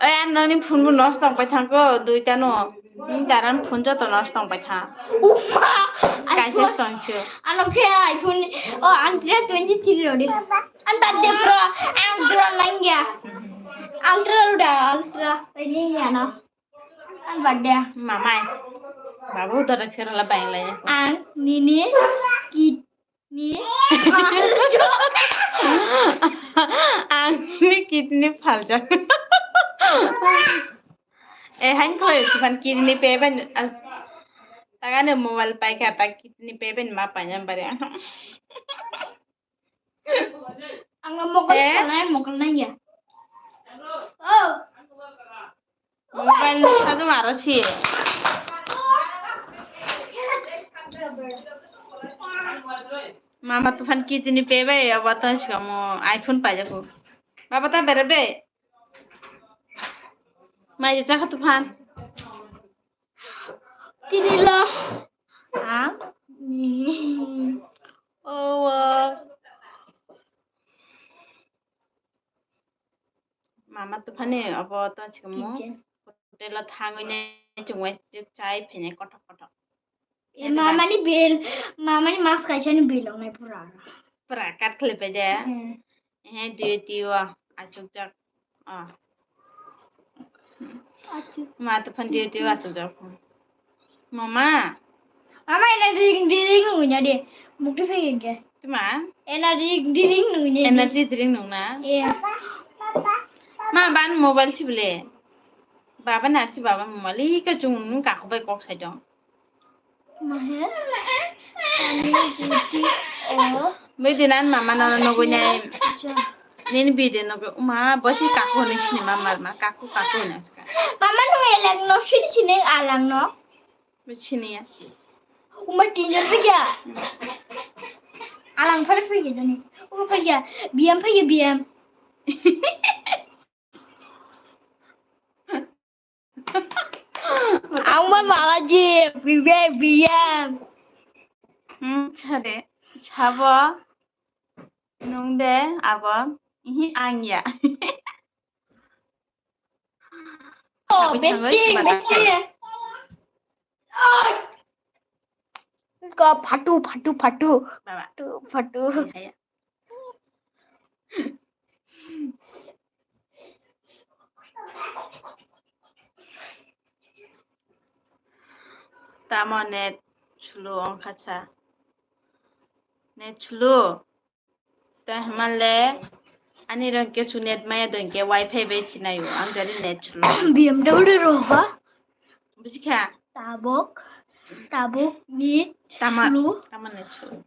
Oi, ang noni phone bo nosto tong pai thangko, duita no. Ni daran phone joto nosto tong pai thang. Uma, Kaisa iPhone. Tong chu. Ano khe iPhone, oh, ang tira twenty three rodi. Ang tadde pro, ang tira nangya. Ultra udah, ultra. Ini ya no. Ang badde. Mamai. Babu udah kira lah bayang lah ya. Ang nini kit ni. Ang ni kit ni phaljak. Eh, hain khoi, bukan kit ni peben. Tagane mobile pai kha, ta kit ni peben ma pai yang bare. Ang mokol Eh? Sanai, mokol nai ya. Oh. Mobile ni sadu maro si. Mama Tuphan kit ni pebe, abo to sikamo iPhone pai jaku. Baba ta berep de. Mai je chakha Tuphan. Tini lo. Ha? Oh, wow. Mama Tuphani abo to chikmo. Kitchen. Hotel o thangwi nai chwng wai chuk chai phene kothok kothok. E mamani bill, mamani mas kaisa ni bill wngnai pura. Pura kat khle pe de. Hmm. Eh, dui tiwa achuk jak. Ah. Achuk. Ma Tuphani dui tiwa achuk jak. Mama. Mama, ena ring, ring, ring nungya de. Mukti phai ke. Tuma? Ena ring, ring, ring nungya de. Energy drink nungna? Iya. Ma, ban mobile si bole. Baba na si baba mobile. Ika chung nung kaku bai kok sai dong. Mahe. Ani, Didi, o. Bai dinan mama na nogoi nai. Acha. Nini bide nogoi. Uma, bosi kaku ni sini mama ma. Kaku, kaku na. Mama nung elak no sini sini alang no. Bwsini ya. Uma tinjor phai ya. Alang phai phai ya jani. Uma phai ya. Biyam phai ya biyam. Ang ma mala ji, bibe biyam. Hmm, chade. Chabo. Nung de, abo. Ihi ang ya. Oh, bestie, bestie. Ko phatu, phatu, phatu. Baba. Phatu, phatu. Iya, iya. Tamo net slow wngkha sa. Net slow. Tei hwnmale ani rong kesu net maya dong ke wifi bai sinai o, ang jani net slow. B M W rok ha? Buji kha? Tabuk, tabuk net slow. Tama net slow.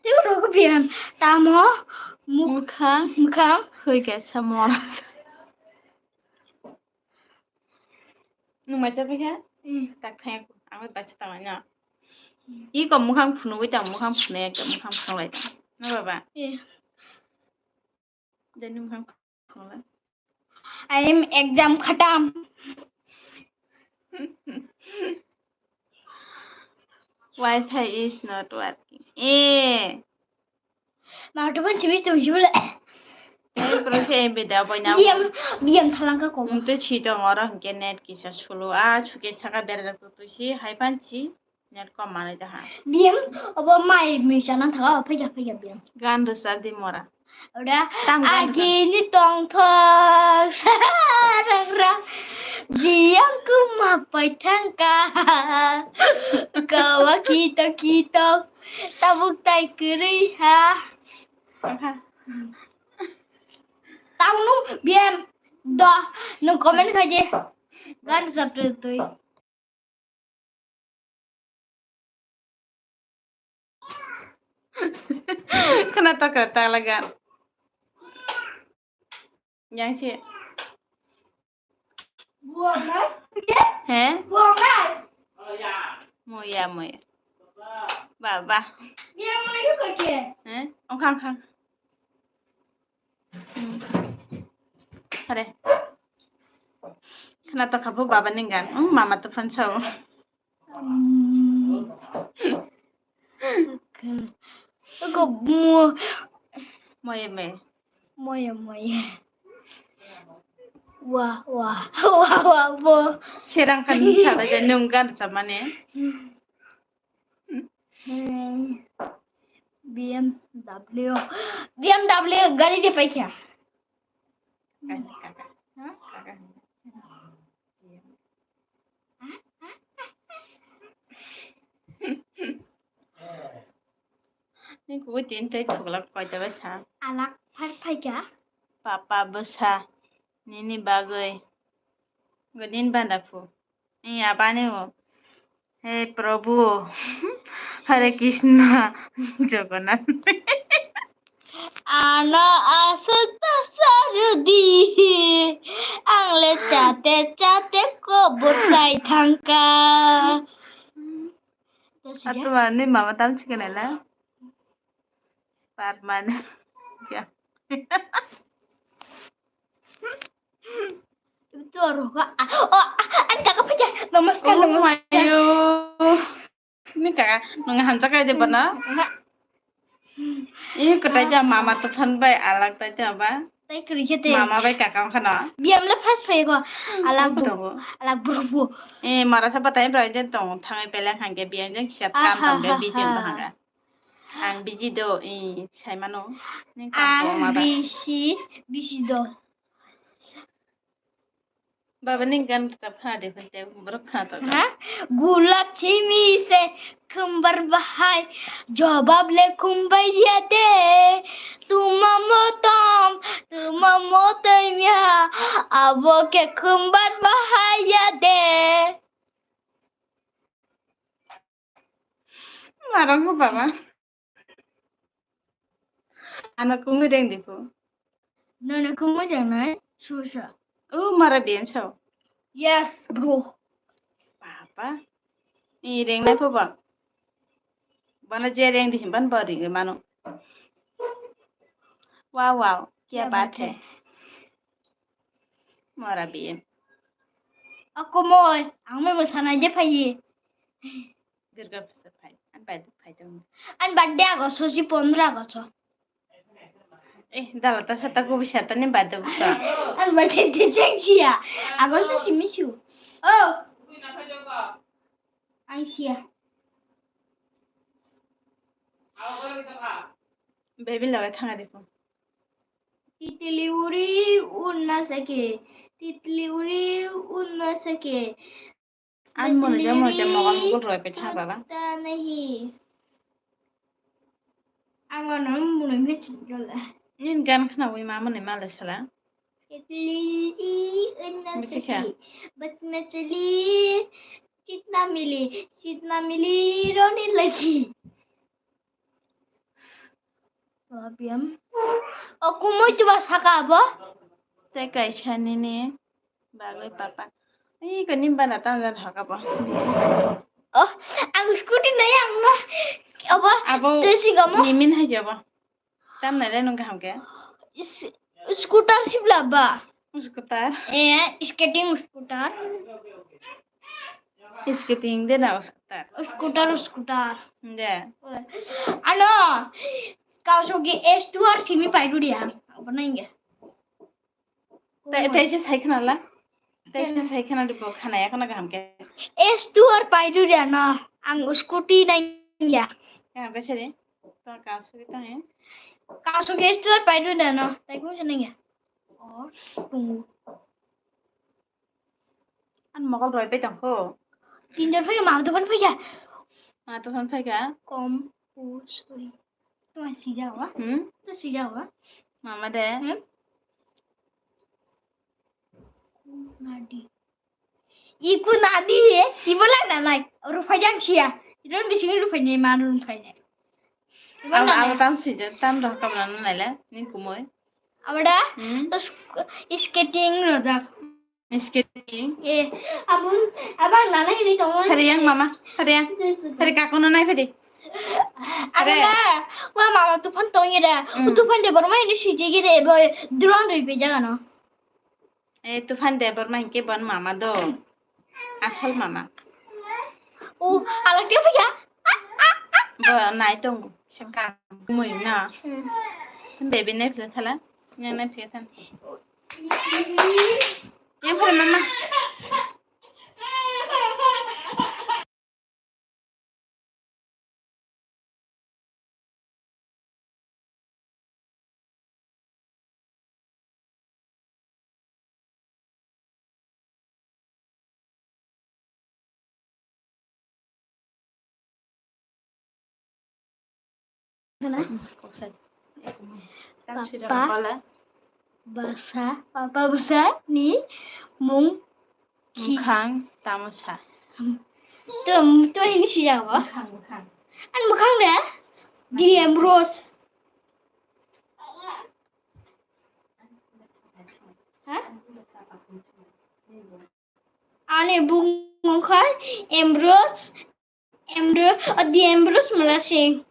Tei rok B M, tamo muk-, mukhang, mukhang. Hui kaisa mora. Nwng mai chapikha? Hmm. Tak thang, ang bai bacha tanglaino. Hmm. Iko mukhang phunugwi tang, mukhang phunui ekdom, mukhang phunulai tang. No baba? Eh. Jani mukhang phunulai. I am exam khatam. Wi-Fi is not working. Eh. Ma to ban chibi tum chibi le. Ei, pro se bida boina. Biyam, biyam thalangka ko. Mung to chi tong oro hwnkhe net kisa sulu. A, suke saka berajak to twi si, hai pan chi. Net kom manai da ha. Biyam, obo mai mui chana thaga, phaikha, phaikha biyam. Gan rwchap di mora. Ora, tam gan rwchap. Agini tongthok sarang rang. Biyam kuma pai thangka. Kawa kito kito. Tabuk tai kwrwi ha. Aha. Tamo nung biyam do, nung comment khai di. Gan rwchap twi twi. Khna tokra talaga. Yang si. Buang nai. He? Buang nai. Moya, moya. Baba. Biar mana juga ke? He? Ongkang, ongkang. Hmm. Hare. Khna tokha bo baba ni gan. Hmm, mama to phan sao. Hmm. Ko mo. Moye me. Moye, moye. Wah, wah. Wah, wah, bo. Serang kan chada ja nung gan samane. Hmm. B M W. B M W gari je paikha. Kaka. Ha? Kaka. Ni kuwi tin tei thuglak koita bai sa. Alak phar phaikha. Papa bwsa nini bagwi. Godin banda phu. Ni abani o. He Prabhu. Hare Krishna. Jagannath. Ano aswk ta sarudi. Ang le chate chate kobor chai thangka. Atuma ni mama tam chikene la. Permanent. Ya. Itu roga. Ah, oh, ah, ah, ang kaka pake. Namaskar, oh, namaskar. Ayo. Ini kaka, nang hamjak aja deh, bana? Enggak. Ini kata aja mama tuh kan baik, alag aja, apa? Tai kuri khe te. Mama bai kaka wngkha no? Biyam le first phai go. Alak bu. Alak bu bu. Eh, mara sa batai bra je tong thangai peleng hangke biyang jang siat kam tong be bijing bahanga. Ang biji do, eh, sai mano. Ning kam tong ma ba. Ang bisi, bisi do. Baba ni gan kitab khna de phai te borok khna to. Ha? Gulap simi se khumbar bahai jobab le khumbai ya de. Tuma motom, tuma motom ya abo ke khumbar bahai ya de. Marang ko baba. Ano kungwi reng diku. Nono kungwi reng nai susa. Oh, mara biyam sao. Yes, bro. Papa. I reng nai pho bang. Bana je reng di himban bo ring mano. Wow, wow. Kya baat hai. Mara biyam. Ako moi, ang mai mo sana je phayi. Durga puja phai. An bai duk phai dong. An birthday ago sosi pondro ago so. Eh, dala ta sata kubi sata ni bai duk ta. An birthday te cheng sia. Ago so simi su. Oh. Ang sia. Baby lagai thanga de ko. Titli uri unna sake. Titli uri unna sake. An mone ja mone ja mogal mugul roi pe tha baba. Nahi. Ang ano mone me chingkala. Nin gan khna wi ma mone male sala. Titli uri unna sake. Bas machli chitna mili, chitna mili roni lagi. Problem. O kumui chuba saka abo? Tei kaisa nini bagwi papa. Iko ni bana tangjak haka bo. Oh, ang scooty nai ang no. Abo, abo tei sigamo. Nimin hai jabo. Tam nai le nung kaham ke? Scooter sibla ba? Scooter. Eh, skating scooter. Skating de na scooter. Scooter, scooter. De. Ano, kau sogi S two R simi pai duri ya. Apa nai ya? Te, te se sai khna la. Te se sai khna de bo khna ya khna kaham ke. S two R pai duri ya no. Ang scooty nai ya. Kaham ke seri. To kau sogi tang ya. Kau sogi S two R pai duri ya no. Tai kung se nai ya. Oh, tunggu. An mokol roi pai tongkho. Tinjon phaikha, mama dophano phaikha. Ma dophano phaikha? Kom, o, sorry. Tuma sijao, ha? Hmm? To sijao, ha? Mama de? Hmm? Nadi. Iku nadi, ibola nanai. Ruphai jang sia. Iron bising ruphai ni man ruphai ni. Abo, abo tam swijak, tam rok kabla no naile, ni kumui. Abo da? Hmm? To sk-, skating rojak. Skating? Eh, abun, abang nana hini tongo. Hari yang mama, hari yang. Hari kaku no nai phadi. Abo da, wa mama tufan tong ira. Hmm. Tufan de borma hini swijak ira, boy, drone roi pijak ano. Eh, Tufan Debbarma hinkhe bon mama do. Asol mama. O, alak dia phaikha. Bo nai tongo. Saka mui na. Hmm. Baby nai phila thala. Nai nai phila than. Yang phila mama. Papa bwsa, papa bwsa ni mung Mukhang tamosa. Tum, tum ini siya ba? Mukhang, mukhang. An mukhang de? D M Rose. Ha? Ani bung mukhang M Rose. Emru, adi Emru Sumala Singh.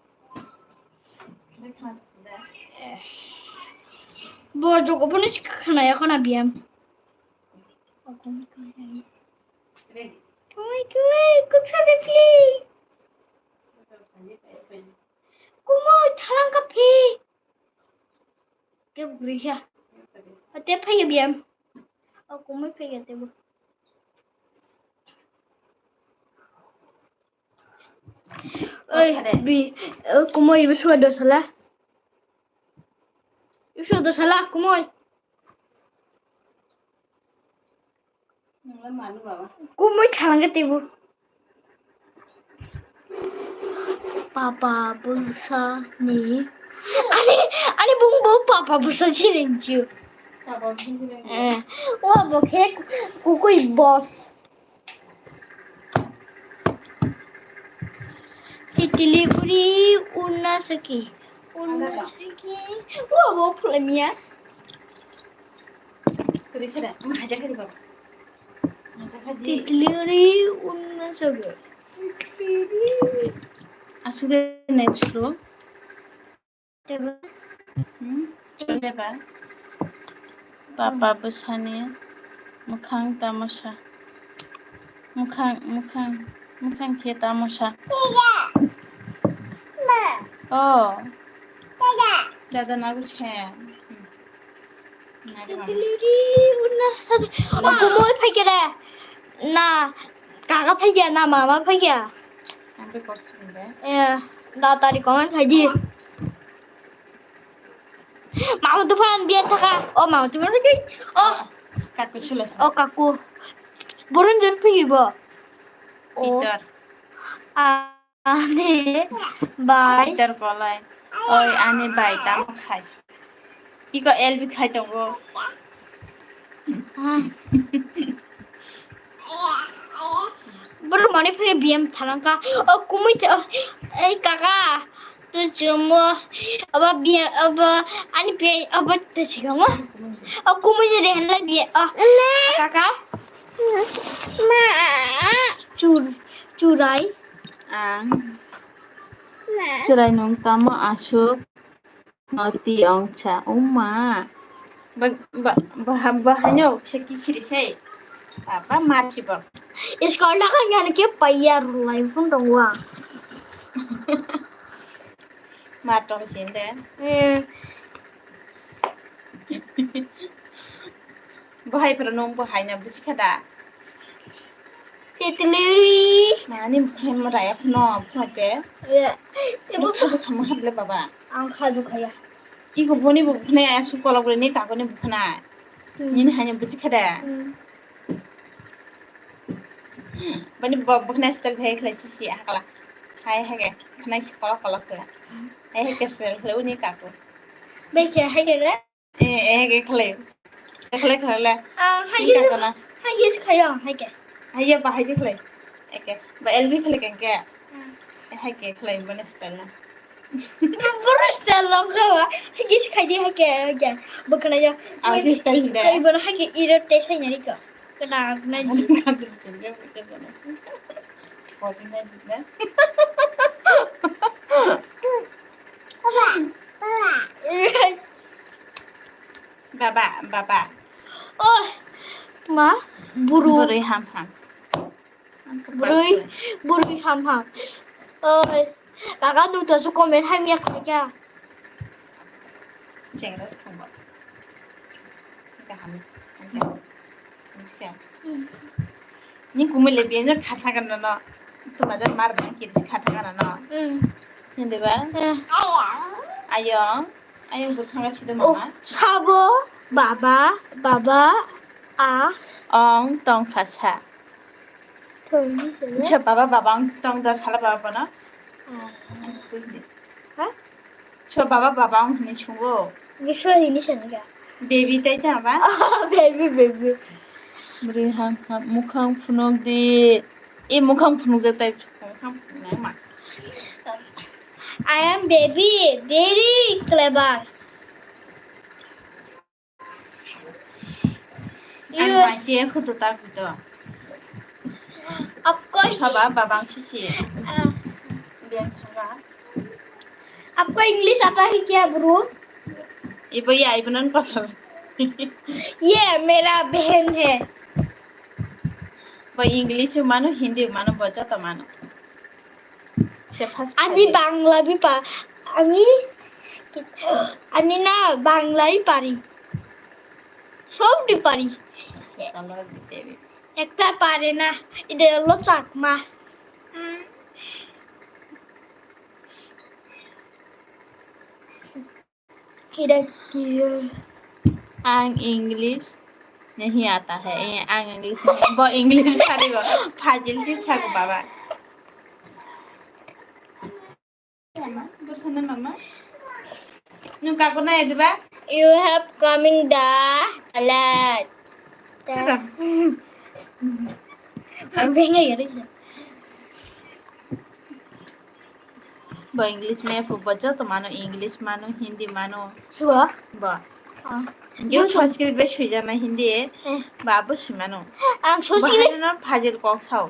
Bo jogo phone si khna ya khna biyam. Kumui, kumui, kuk sa de phi. Kumui, thalang ka phi. Ke buri ya. Ate phai ya biyam. O kumui phai ya te bo. Oi, bi, eh, kumui, ibo suwa dosala. Ibo suwa dosala, kumui. Kumui thalangka teibo. Papa bwsa ni. Ani, ani bung bo papa bwsa sinengkyu. Papa bwsa sinengkyu. Eh, wa bo khe kukui boss. Titili uri unna saki. Unna saki. Wa bo phulamya. Kuri khada, ma haja kari baba. Titili uri unna saki. Asude next lo. Teba. Hmm? Teba. Papa bwsani mwkhang tamosa. Mwkhang, mwkhang, mwkhang khe tamosa. Oh. Dada nagu chaya. Hmm. Nagu mama. O kumui phaikere. Na, kaka phaikya, na mama phaikya. Ang be kok chang de. Eh, da tari comment khai di. Mama tufan biya thaka. O mama tufan lagi. O. Kaku chula. O kaku. Burun jun phi bo. O. Peter. A, ani bai. Peter kolai. Oi ani bai tam khai. Iko L B khai tongo. Bro mani phe B M tharangka. O kumui te, o, ei kaka. Tu chumo. Aba B M, aba ani pe, aba te sigamo. O kumui de henla B M. O kaka. Ma. Chur, churai. Ang. Ma. Churai nung tamo asuk. Noti ongcha uma. Ba, ba, ba, ba, hanyo, se kichiri se. Ba, ba, marchi ba. Iskol na kan yan ke payar lai pun dong wa. Ma tong sin de. Hmm. Bo hai phano nung bo hai na buji kha da. Titleri. Nani phai mo da ya phano phate. Ya. Ebo khabu khamu hable baba. Ang khaju khaya. Iko boni bo khna ya su kolok ni kago ni bo khna. Hmm. Nini hai na buji kha da. Hmm. Bani bo bo khna style bhai khlai si si hakla. Hai hai ke khna si kolok kolok khlai. Hmm. Hai hai ke style khlai uni kago. Bai khe hai ke. Eh, eh, ke khlai. Ke khlai khlai le. Ah, hai ke. Ka kona. Hai ke khayo, hai ke. Hai ya ba hai je khlai. Eke. Ba L B khlai ke ke. Hmm. Eh, hai ke khlai bane style na. Boro style long kha. Hage se khai di hage hage. Bwkhwnai yo. Ah, si style de. Kai bono hage iro te sai nari ko. Kana nai. Baba, baba. Oh, ma, buru. Buru ham ham. Bwrwi, bwrwi ham ham. Oi, kaka nwng to su comment hamya khaikha. Chengra thangba. Kaham. Miska. Hmm. Ni kumui le biya khatha kana no. Tuma da mar na kiri khatha kana no. Hmm. Hindi ba? Hmm. Ayo. Ayo bwkhanga sida. Oh, mama. Sabo, baba, baba, a. Ong tongkha sa. Thoi ni sele. Acha, baba, baba, ang tong da sala baba bono. Ah. Ha? So, baba, baba, ang hini sungo. Ni so hini sani ga. Baby tai ta ba? Ah, baby, baby. Bwrwi ham ham, mukhang phunuk di. E mukhang phunuk jak tai, mukhang phunuk ma. I am baby, very clever. Ang you mai che khutu ta khutu. Of course. Saba babang sisi. Ah. Biang thanga. आपको इंग्लिश आता है क्या, bro? Ibo ya, ibo non kosol. ये मेरा बहन है. Bo English mano, Hindi mano, bo joto mano. আমি বাংলা বি পা-, আমি, আমি না বাংলাই পারি, সবটি পারি। একটা পারে না, এটা হলো চাকমা। উম। Ang English nahi aata hai. Eh, ang English nahi. Bo English parigo. Phajil si sago baba. Mama, dur sana mama. Nung kago na ediba? You have coming the blood. Ang bengai gari. Bo English maya phu, bo joto mano, English mano, Hindi mano. Suwa? Bo. Ah. Yo Sanskrit bai swijana Hindi. Eh. Ba bo simano. Ang Sanskrit. Bo haino phajil kok sao.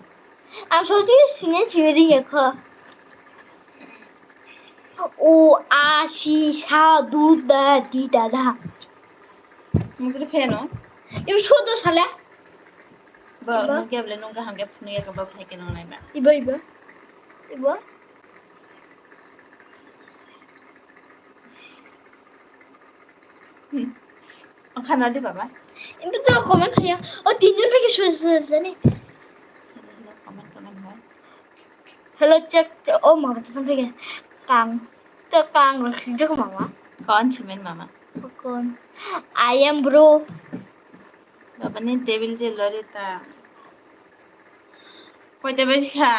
Ang Sanskrit sine chiri yakha. O, a, si, sa, du, da, di, da, da. Mungkri pheno. Ibu soto sala. Ba, ba. Nungke bole nungka hangke phunu yakha ba phai ke nong lai ba. Iba, iba. Iba. Hmm. Ang khana di baba. Ibu to comment khaya. O tinjon lagi susu sani. Comment, comment hai. Hello, check, check. Oh, mama, check, check. Kang. To kang, check, mama. Kon, chimen mama. Kon. I am bro. Baba ni table je lori ta. Koita baji kha?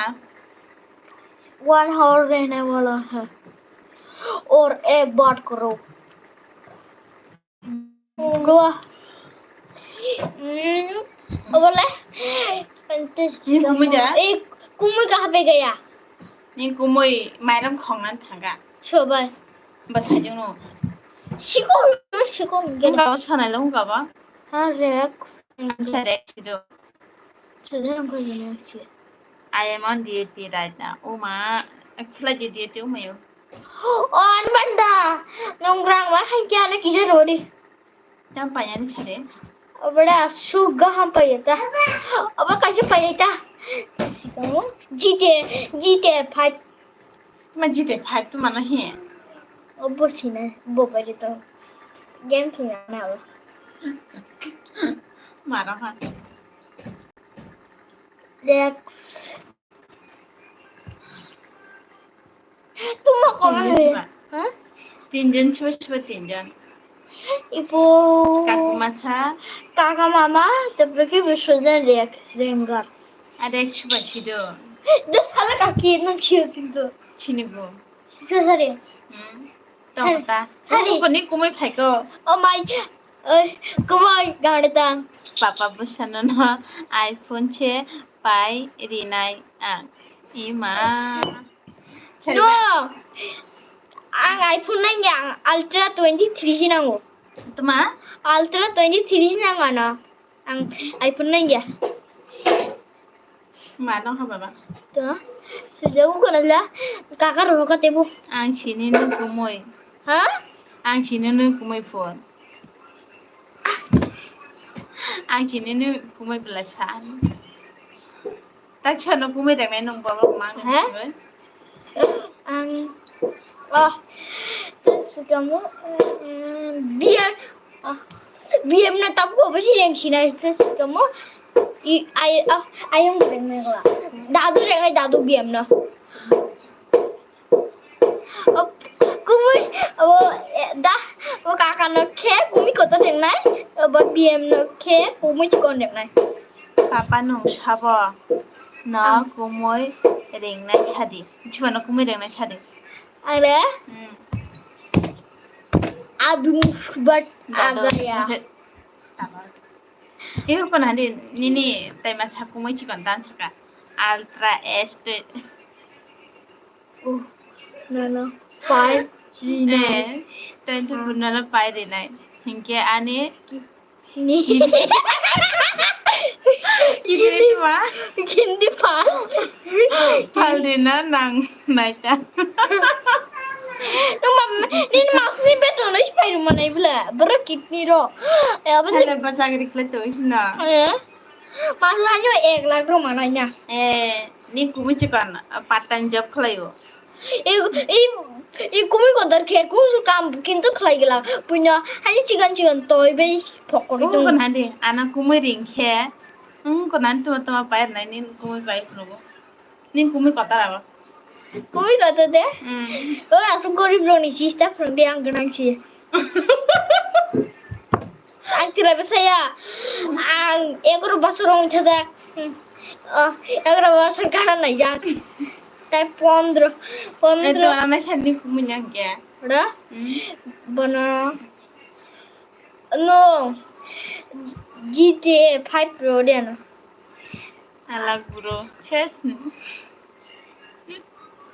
One hour rehne wala hai. Aur ek baat karo. Dua. Hmm, apa le? Pantes. Ni kumui da? Eh, kumui kaha pe gaya? Ni kumui mairam khongnan thanga. Sobai. Ba sajung no. Sikon, sikon. Hung kabo sanai lo hung kabo. Ha, Rex. Ang sa Rex do. Sejak ang kau ini sih. I am on duty right now. Uma, khula di duty uma yo. On banda. Nongrang ma khan kya na kisa rodi. Tam payani chare. Abada su gaham payata. Aba kaisa payata. Sikamu jite, jite phat. Ma jite phai tu mano he. O bo sina, bo bai de to. Game thina na o. Mara ha. Rex. Tuma koma Tinjon le. Chuba. Ha? Tinjon chuba chuba tinjon. Ipo. Kakuma sa. Kaka mama, tapre ke bishojan Rex Rengar. Ada chuba sido. Dos khala kaki nang chiyo kintu. Chinigo. Sorry. Hmm. Tong ta. Sorry. Kuni kumui phaiko. Oh my. Oi, kumui gangde tang. Papa bwsano no iPhone se pai rinai ang. Ima. No. Ang iPhone nangya, ang Ultra twenty three si nango. Tuma? Ultra twenty three si nango ano. Ang iPhone nangya. Ma nang ha baba. To. Sujago kono la. Kaka ro ka tebu. Ang sini nung kumui. Ha? Ang sini nung kumui phone. Ang sini nung kumui belasan. Tak chano kumui dang nai nung baba mang nung. Ha? Kumui. Ang, oh, terus kamu, eh, biar, ah, biar na tabu apa sih yang Cina itu sih kamu? I, ay, ah, ayam goreng merah. Dadu yang dadu biar na. Oh, kumui, oh, eh, dah, oh, kakak nak khe, kumui kotor yang nai, oh, biar na khe, kumui cikon yang nai. Papa nung sabo no kumui ringnai sadi. Chuma no kumui ringnai sadi. Are? Hmm. Abim but agaya. Iyo kon hadi nini taima sa kumui chikon dan saka. Ultra este. Oh, no, no. Pai rinai. Eh, twenty four nana pai rinai. Hinke ani Ni. Kini ma? Kini pal. Pal dina nang naita. Nung ma, nini mas ni beton is pai ruma nai bela. Bro kidney ro. Eh, apa ni? Hele basa gari kle to is na. Eh. Mas la nyo ek lakh ro manai na. Eh, ni kumi chikon part time job khlai o. I, i, i kumui kotor khe kung su kam kintu khlai gila. Puino hani chigan chigan toi bai phokori. Ung tung. Kon handi, ana kumui ring khe. Ung kon handi tuma tuma pai nai nin kumui pai phrugo. Nin kumui kotor abo. Kumui kotor de? Mm. O asuk gorib roni sista phung de ang gwnang si. Ang tira besaya. Ang egaro basor wng thajak. Hmm. Oh, egaro basor gana naijak. Tai pondro, pondro. Eto ana sani kumui nang kya? Ra? Hmm. Bono. No. G T A five Pro de no. Alak bro. Ses.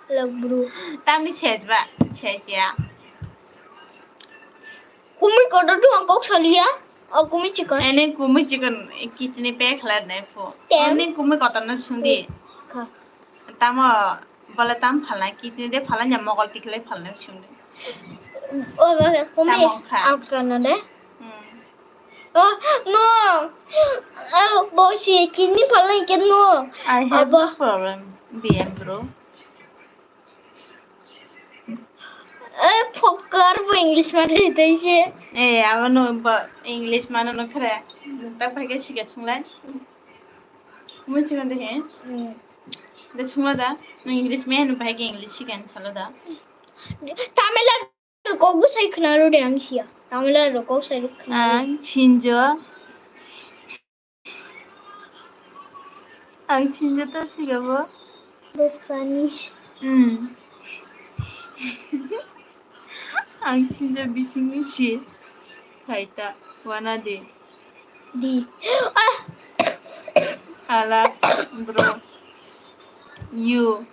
Alak bro. Tamni ses ba? Ses ya. Kumui kotor tu ang kok saliya. O kumui chikon. Ene kumui chikon kitni pek khlai nai pho. Tem. Ani kumui kotor na sungdi. Kha. Tamo bole tam phalnai kitni de phalnai ya mokol tikhlai phalnai sungdi. O ba kumui. Tamo kha. Ang kana de. Hmm. Oh, no. Oh, bosi, kidney phalnai ke no. I have no problem, B M bro. Eh, phokar bo English ma de dai se. Eh, abo no ba English ma no khre. Tak bai ke sika sunglai. Mui chigon de he. Hmm. De sungla da. No English me no bai ke English sikan chalo da. Tamil Kokbo sai khwnaro de ang siya. Tamila rok kok sai khwnaro. Ang sinjo. Ang sinjo ta sigabo. The Spanish. Hmm. Ang sinjo bisingni si. Kaita wana de. Di. Ah! Ala, bro. You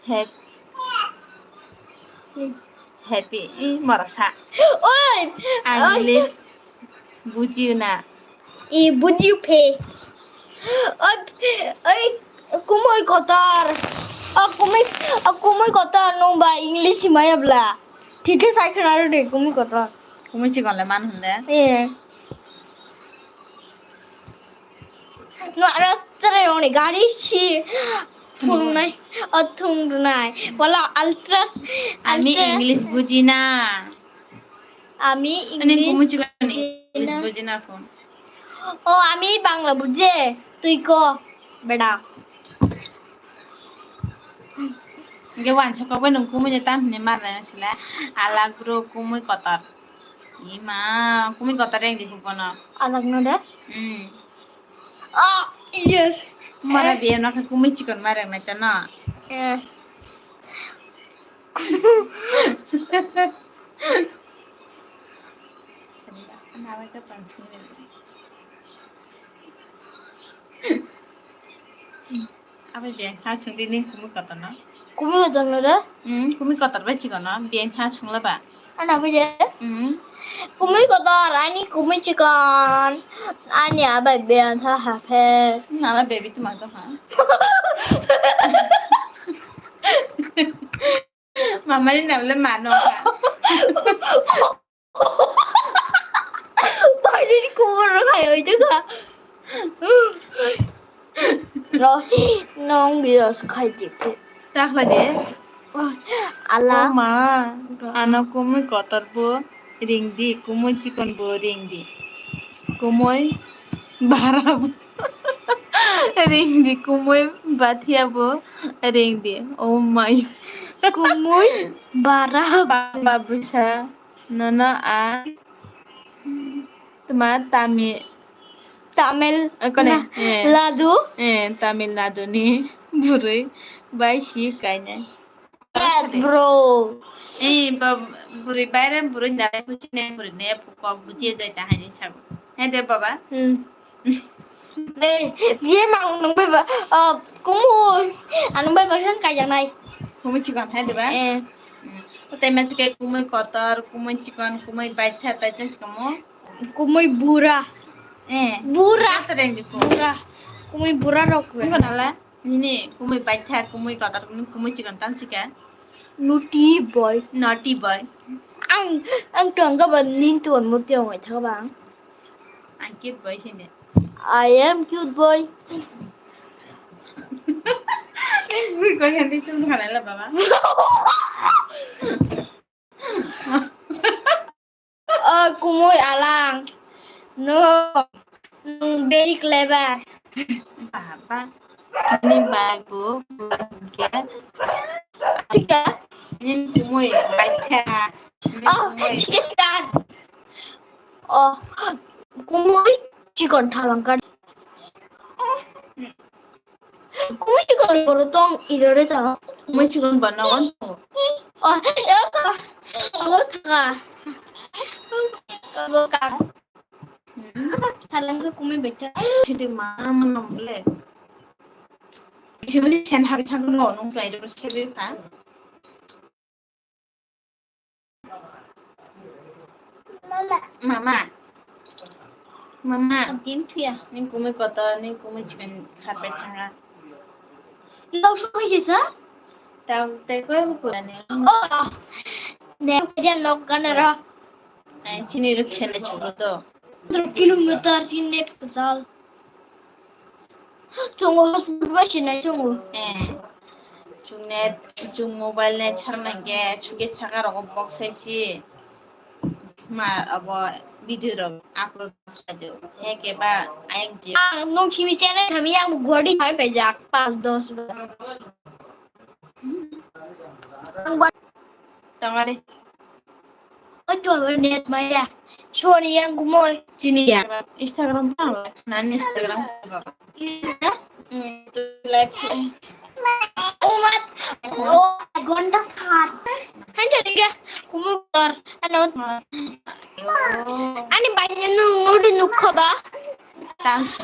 have happy. Ih, marasa. Oi! Ang English bujiyo na. I bujiyo phe. Oi, oi, kumui kotor. O kumui, o kumui kotor nung ba English maya bla. Thik khe sai khwnaro de kumui kotor. Kumui chikon le man hwn de. Eh. No, ano trai rong ni gari si phunuknai, o thung rwnai. Wala ultras, Ami ultra- English buji na. Ami Ani English kumui chikon buji English na. Buji na phone. O, ami Bangla buje. Tui ko, beda. Hingke wansa kokbai nung kumui ni tam hini mar nai sila. Alak bro kumui kotor. Ima, kumui kotor yang di hupono. Alak no da? Hmm. Ah, yes. Mara Eh. Biya no khe kumui chikon mar nai ta no. Eh. Abai de, ha sungdi ni kumui kotor no. Kumui kotor no re? Hmm, kumui kotor bai chikon no, biyang tha sungla ba. Ana buje? Hmm. Kumui kotor, ani kumui chikon. Ani abai biyang tha ha khe. Hmm, abai baby tuma to ha. Mamani namle mano ha. Pai ni kumui rok hai oi de kha. No, nong bios khai di. Takhlai de. Ala. O ma, ano kumui kotor bo ring di, kumui chikon bo ring di. Kumui bara bo ring di, kumui bathia bo ring di. Oh my. Kumui bara. Ba-, babusa, nono a. Tma Tami-, Tamil eh, kone? Na-, eh. Nadu? Eh, Tamil Nadu ni bwrwi bai si kainai. Yes, bro. Eh, ba-, bwrwi baire bwrwi nare kuchine bwrwi ne kok buji dai ta hani sago. He de baba? Hmm. Eh, ye mang nung bai ba, ah, kumui. Anung bai ba san kaijaknai. Kumui chikon he de ba? Eh. Hmm. O tai ma chike kumui kotor, kumui chikon, kumui baitha, tai ta chikamo. Kumui bura. Eh. Bura. Bura tereng di ko. Bura. Kumui bura rok. Kumui nala. Nini kumui baitha, kumui kotor, kumui chikon tam chika. Naughty boy. Naughty boy. Ang, ang tong ga ba nin tuan mo tiang wai thang bang. Ang cute boy sini. I am cute boy. Bui koi handi chung khalai la baba. Oh, kumui alang. No. Nwng very clever. Baba. Ni babu. Ke. Tika. Ni kumui. Baikha. Oh, sika sika. Oh, kumui chikon thalangkar. Kumui chikon boro tong irore ta. Kumui chikon bana wan. Oh, ya ka. Oh, ka. Oh, ka. Thalangka kumui bacha. Sidi ma ma nong le. Sidi sen hari thang no nong tai ro sebe ka. Mama. Mama. Mama. Din thuya. Ning kumui kotor, ning kumui chikon kharpai thanga. Lok soi jesa? Tau te koi bu kurani. Oh. Ne dia lok gana ra. Ai chini ruk chene chukro to. Kilometer sin net pasal. Chungo hotspot bai sinai chungo. Eh. Chung net, chung mobile net sarnai ke, chuke saka rogo box sai si. Ma abo video rok upload khlai do. He ke ba ayang je. Ang nung simi channel kami yang gori hai pe jak pas dos ba. Ang ba. Tangare. Oi, to abo net maya. Sorry, yang kumoi. Chini ya. Instagram pa, nan Instagram pa. Iya. Hmm, live. Umat. Oh, gonda sat. Hanjo diga. Kumukor. Ano. Ani banyo nung nudi nukho ba. Thanks.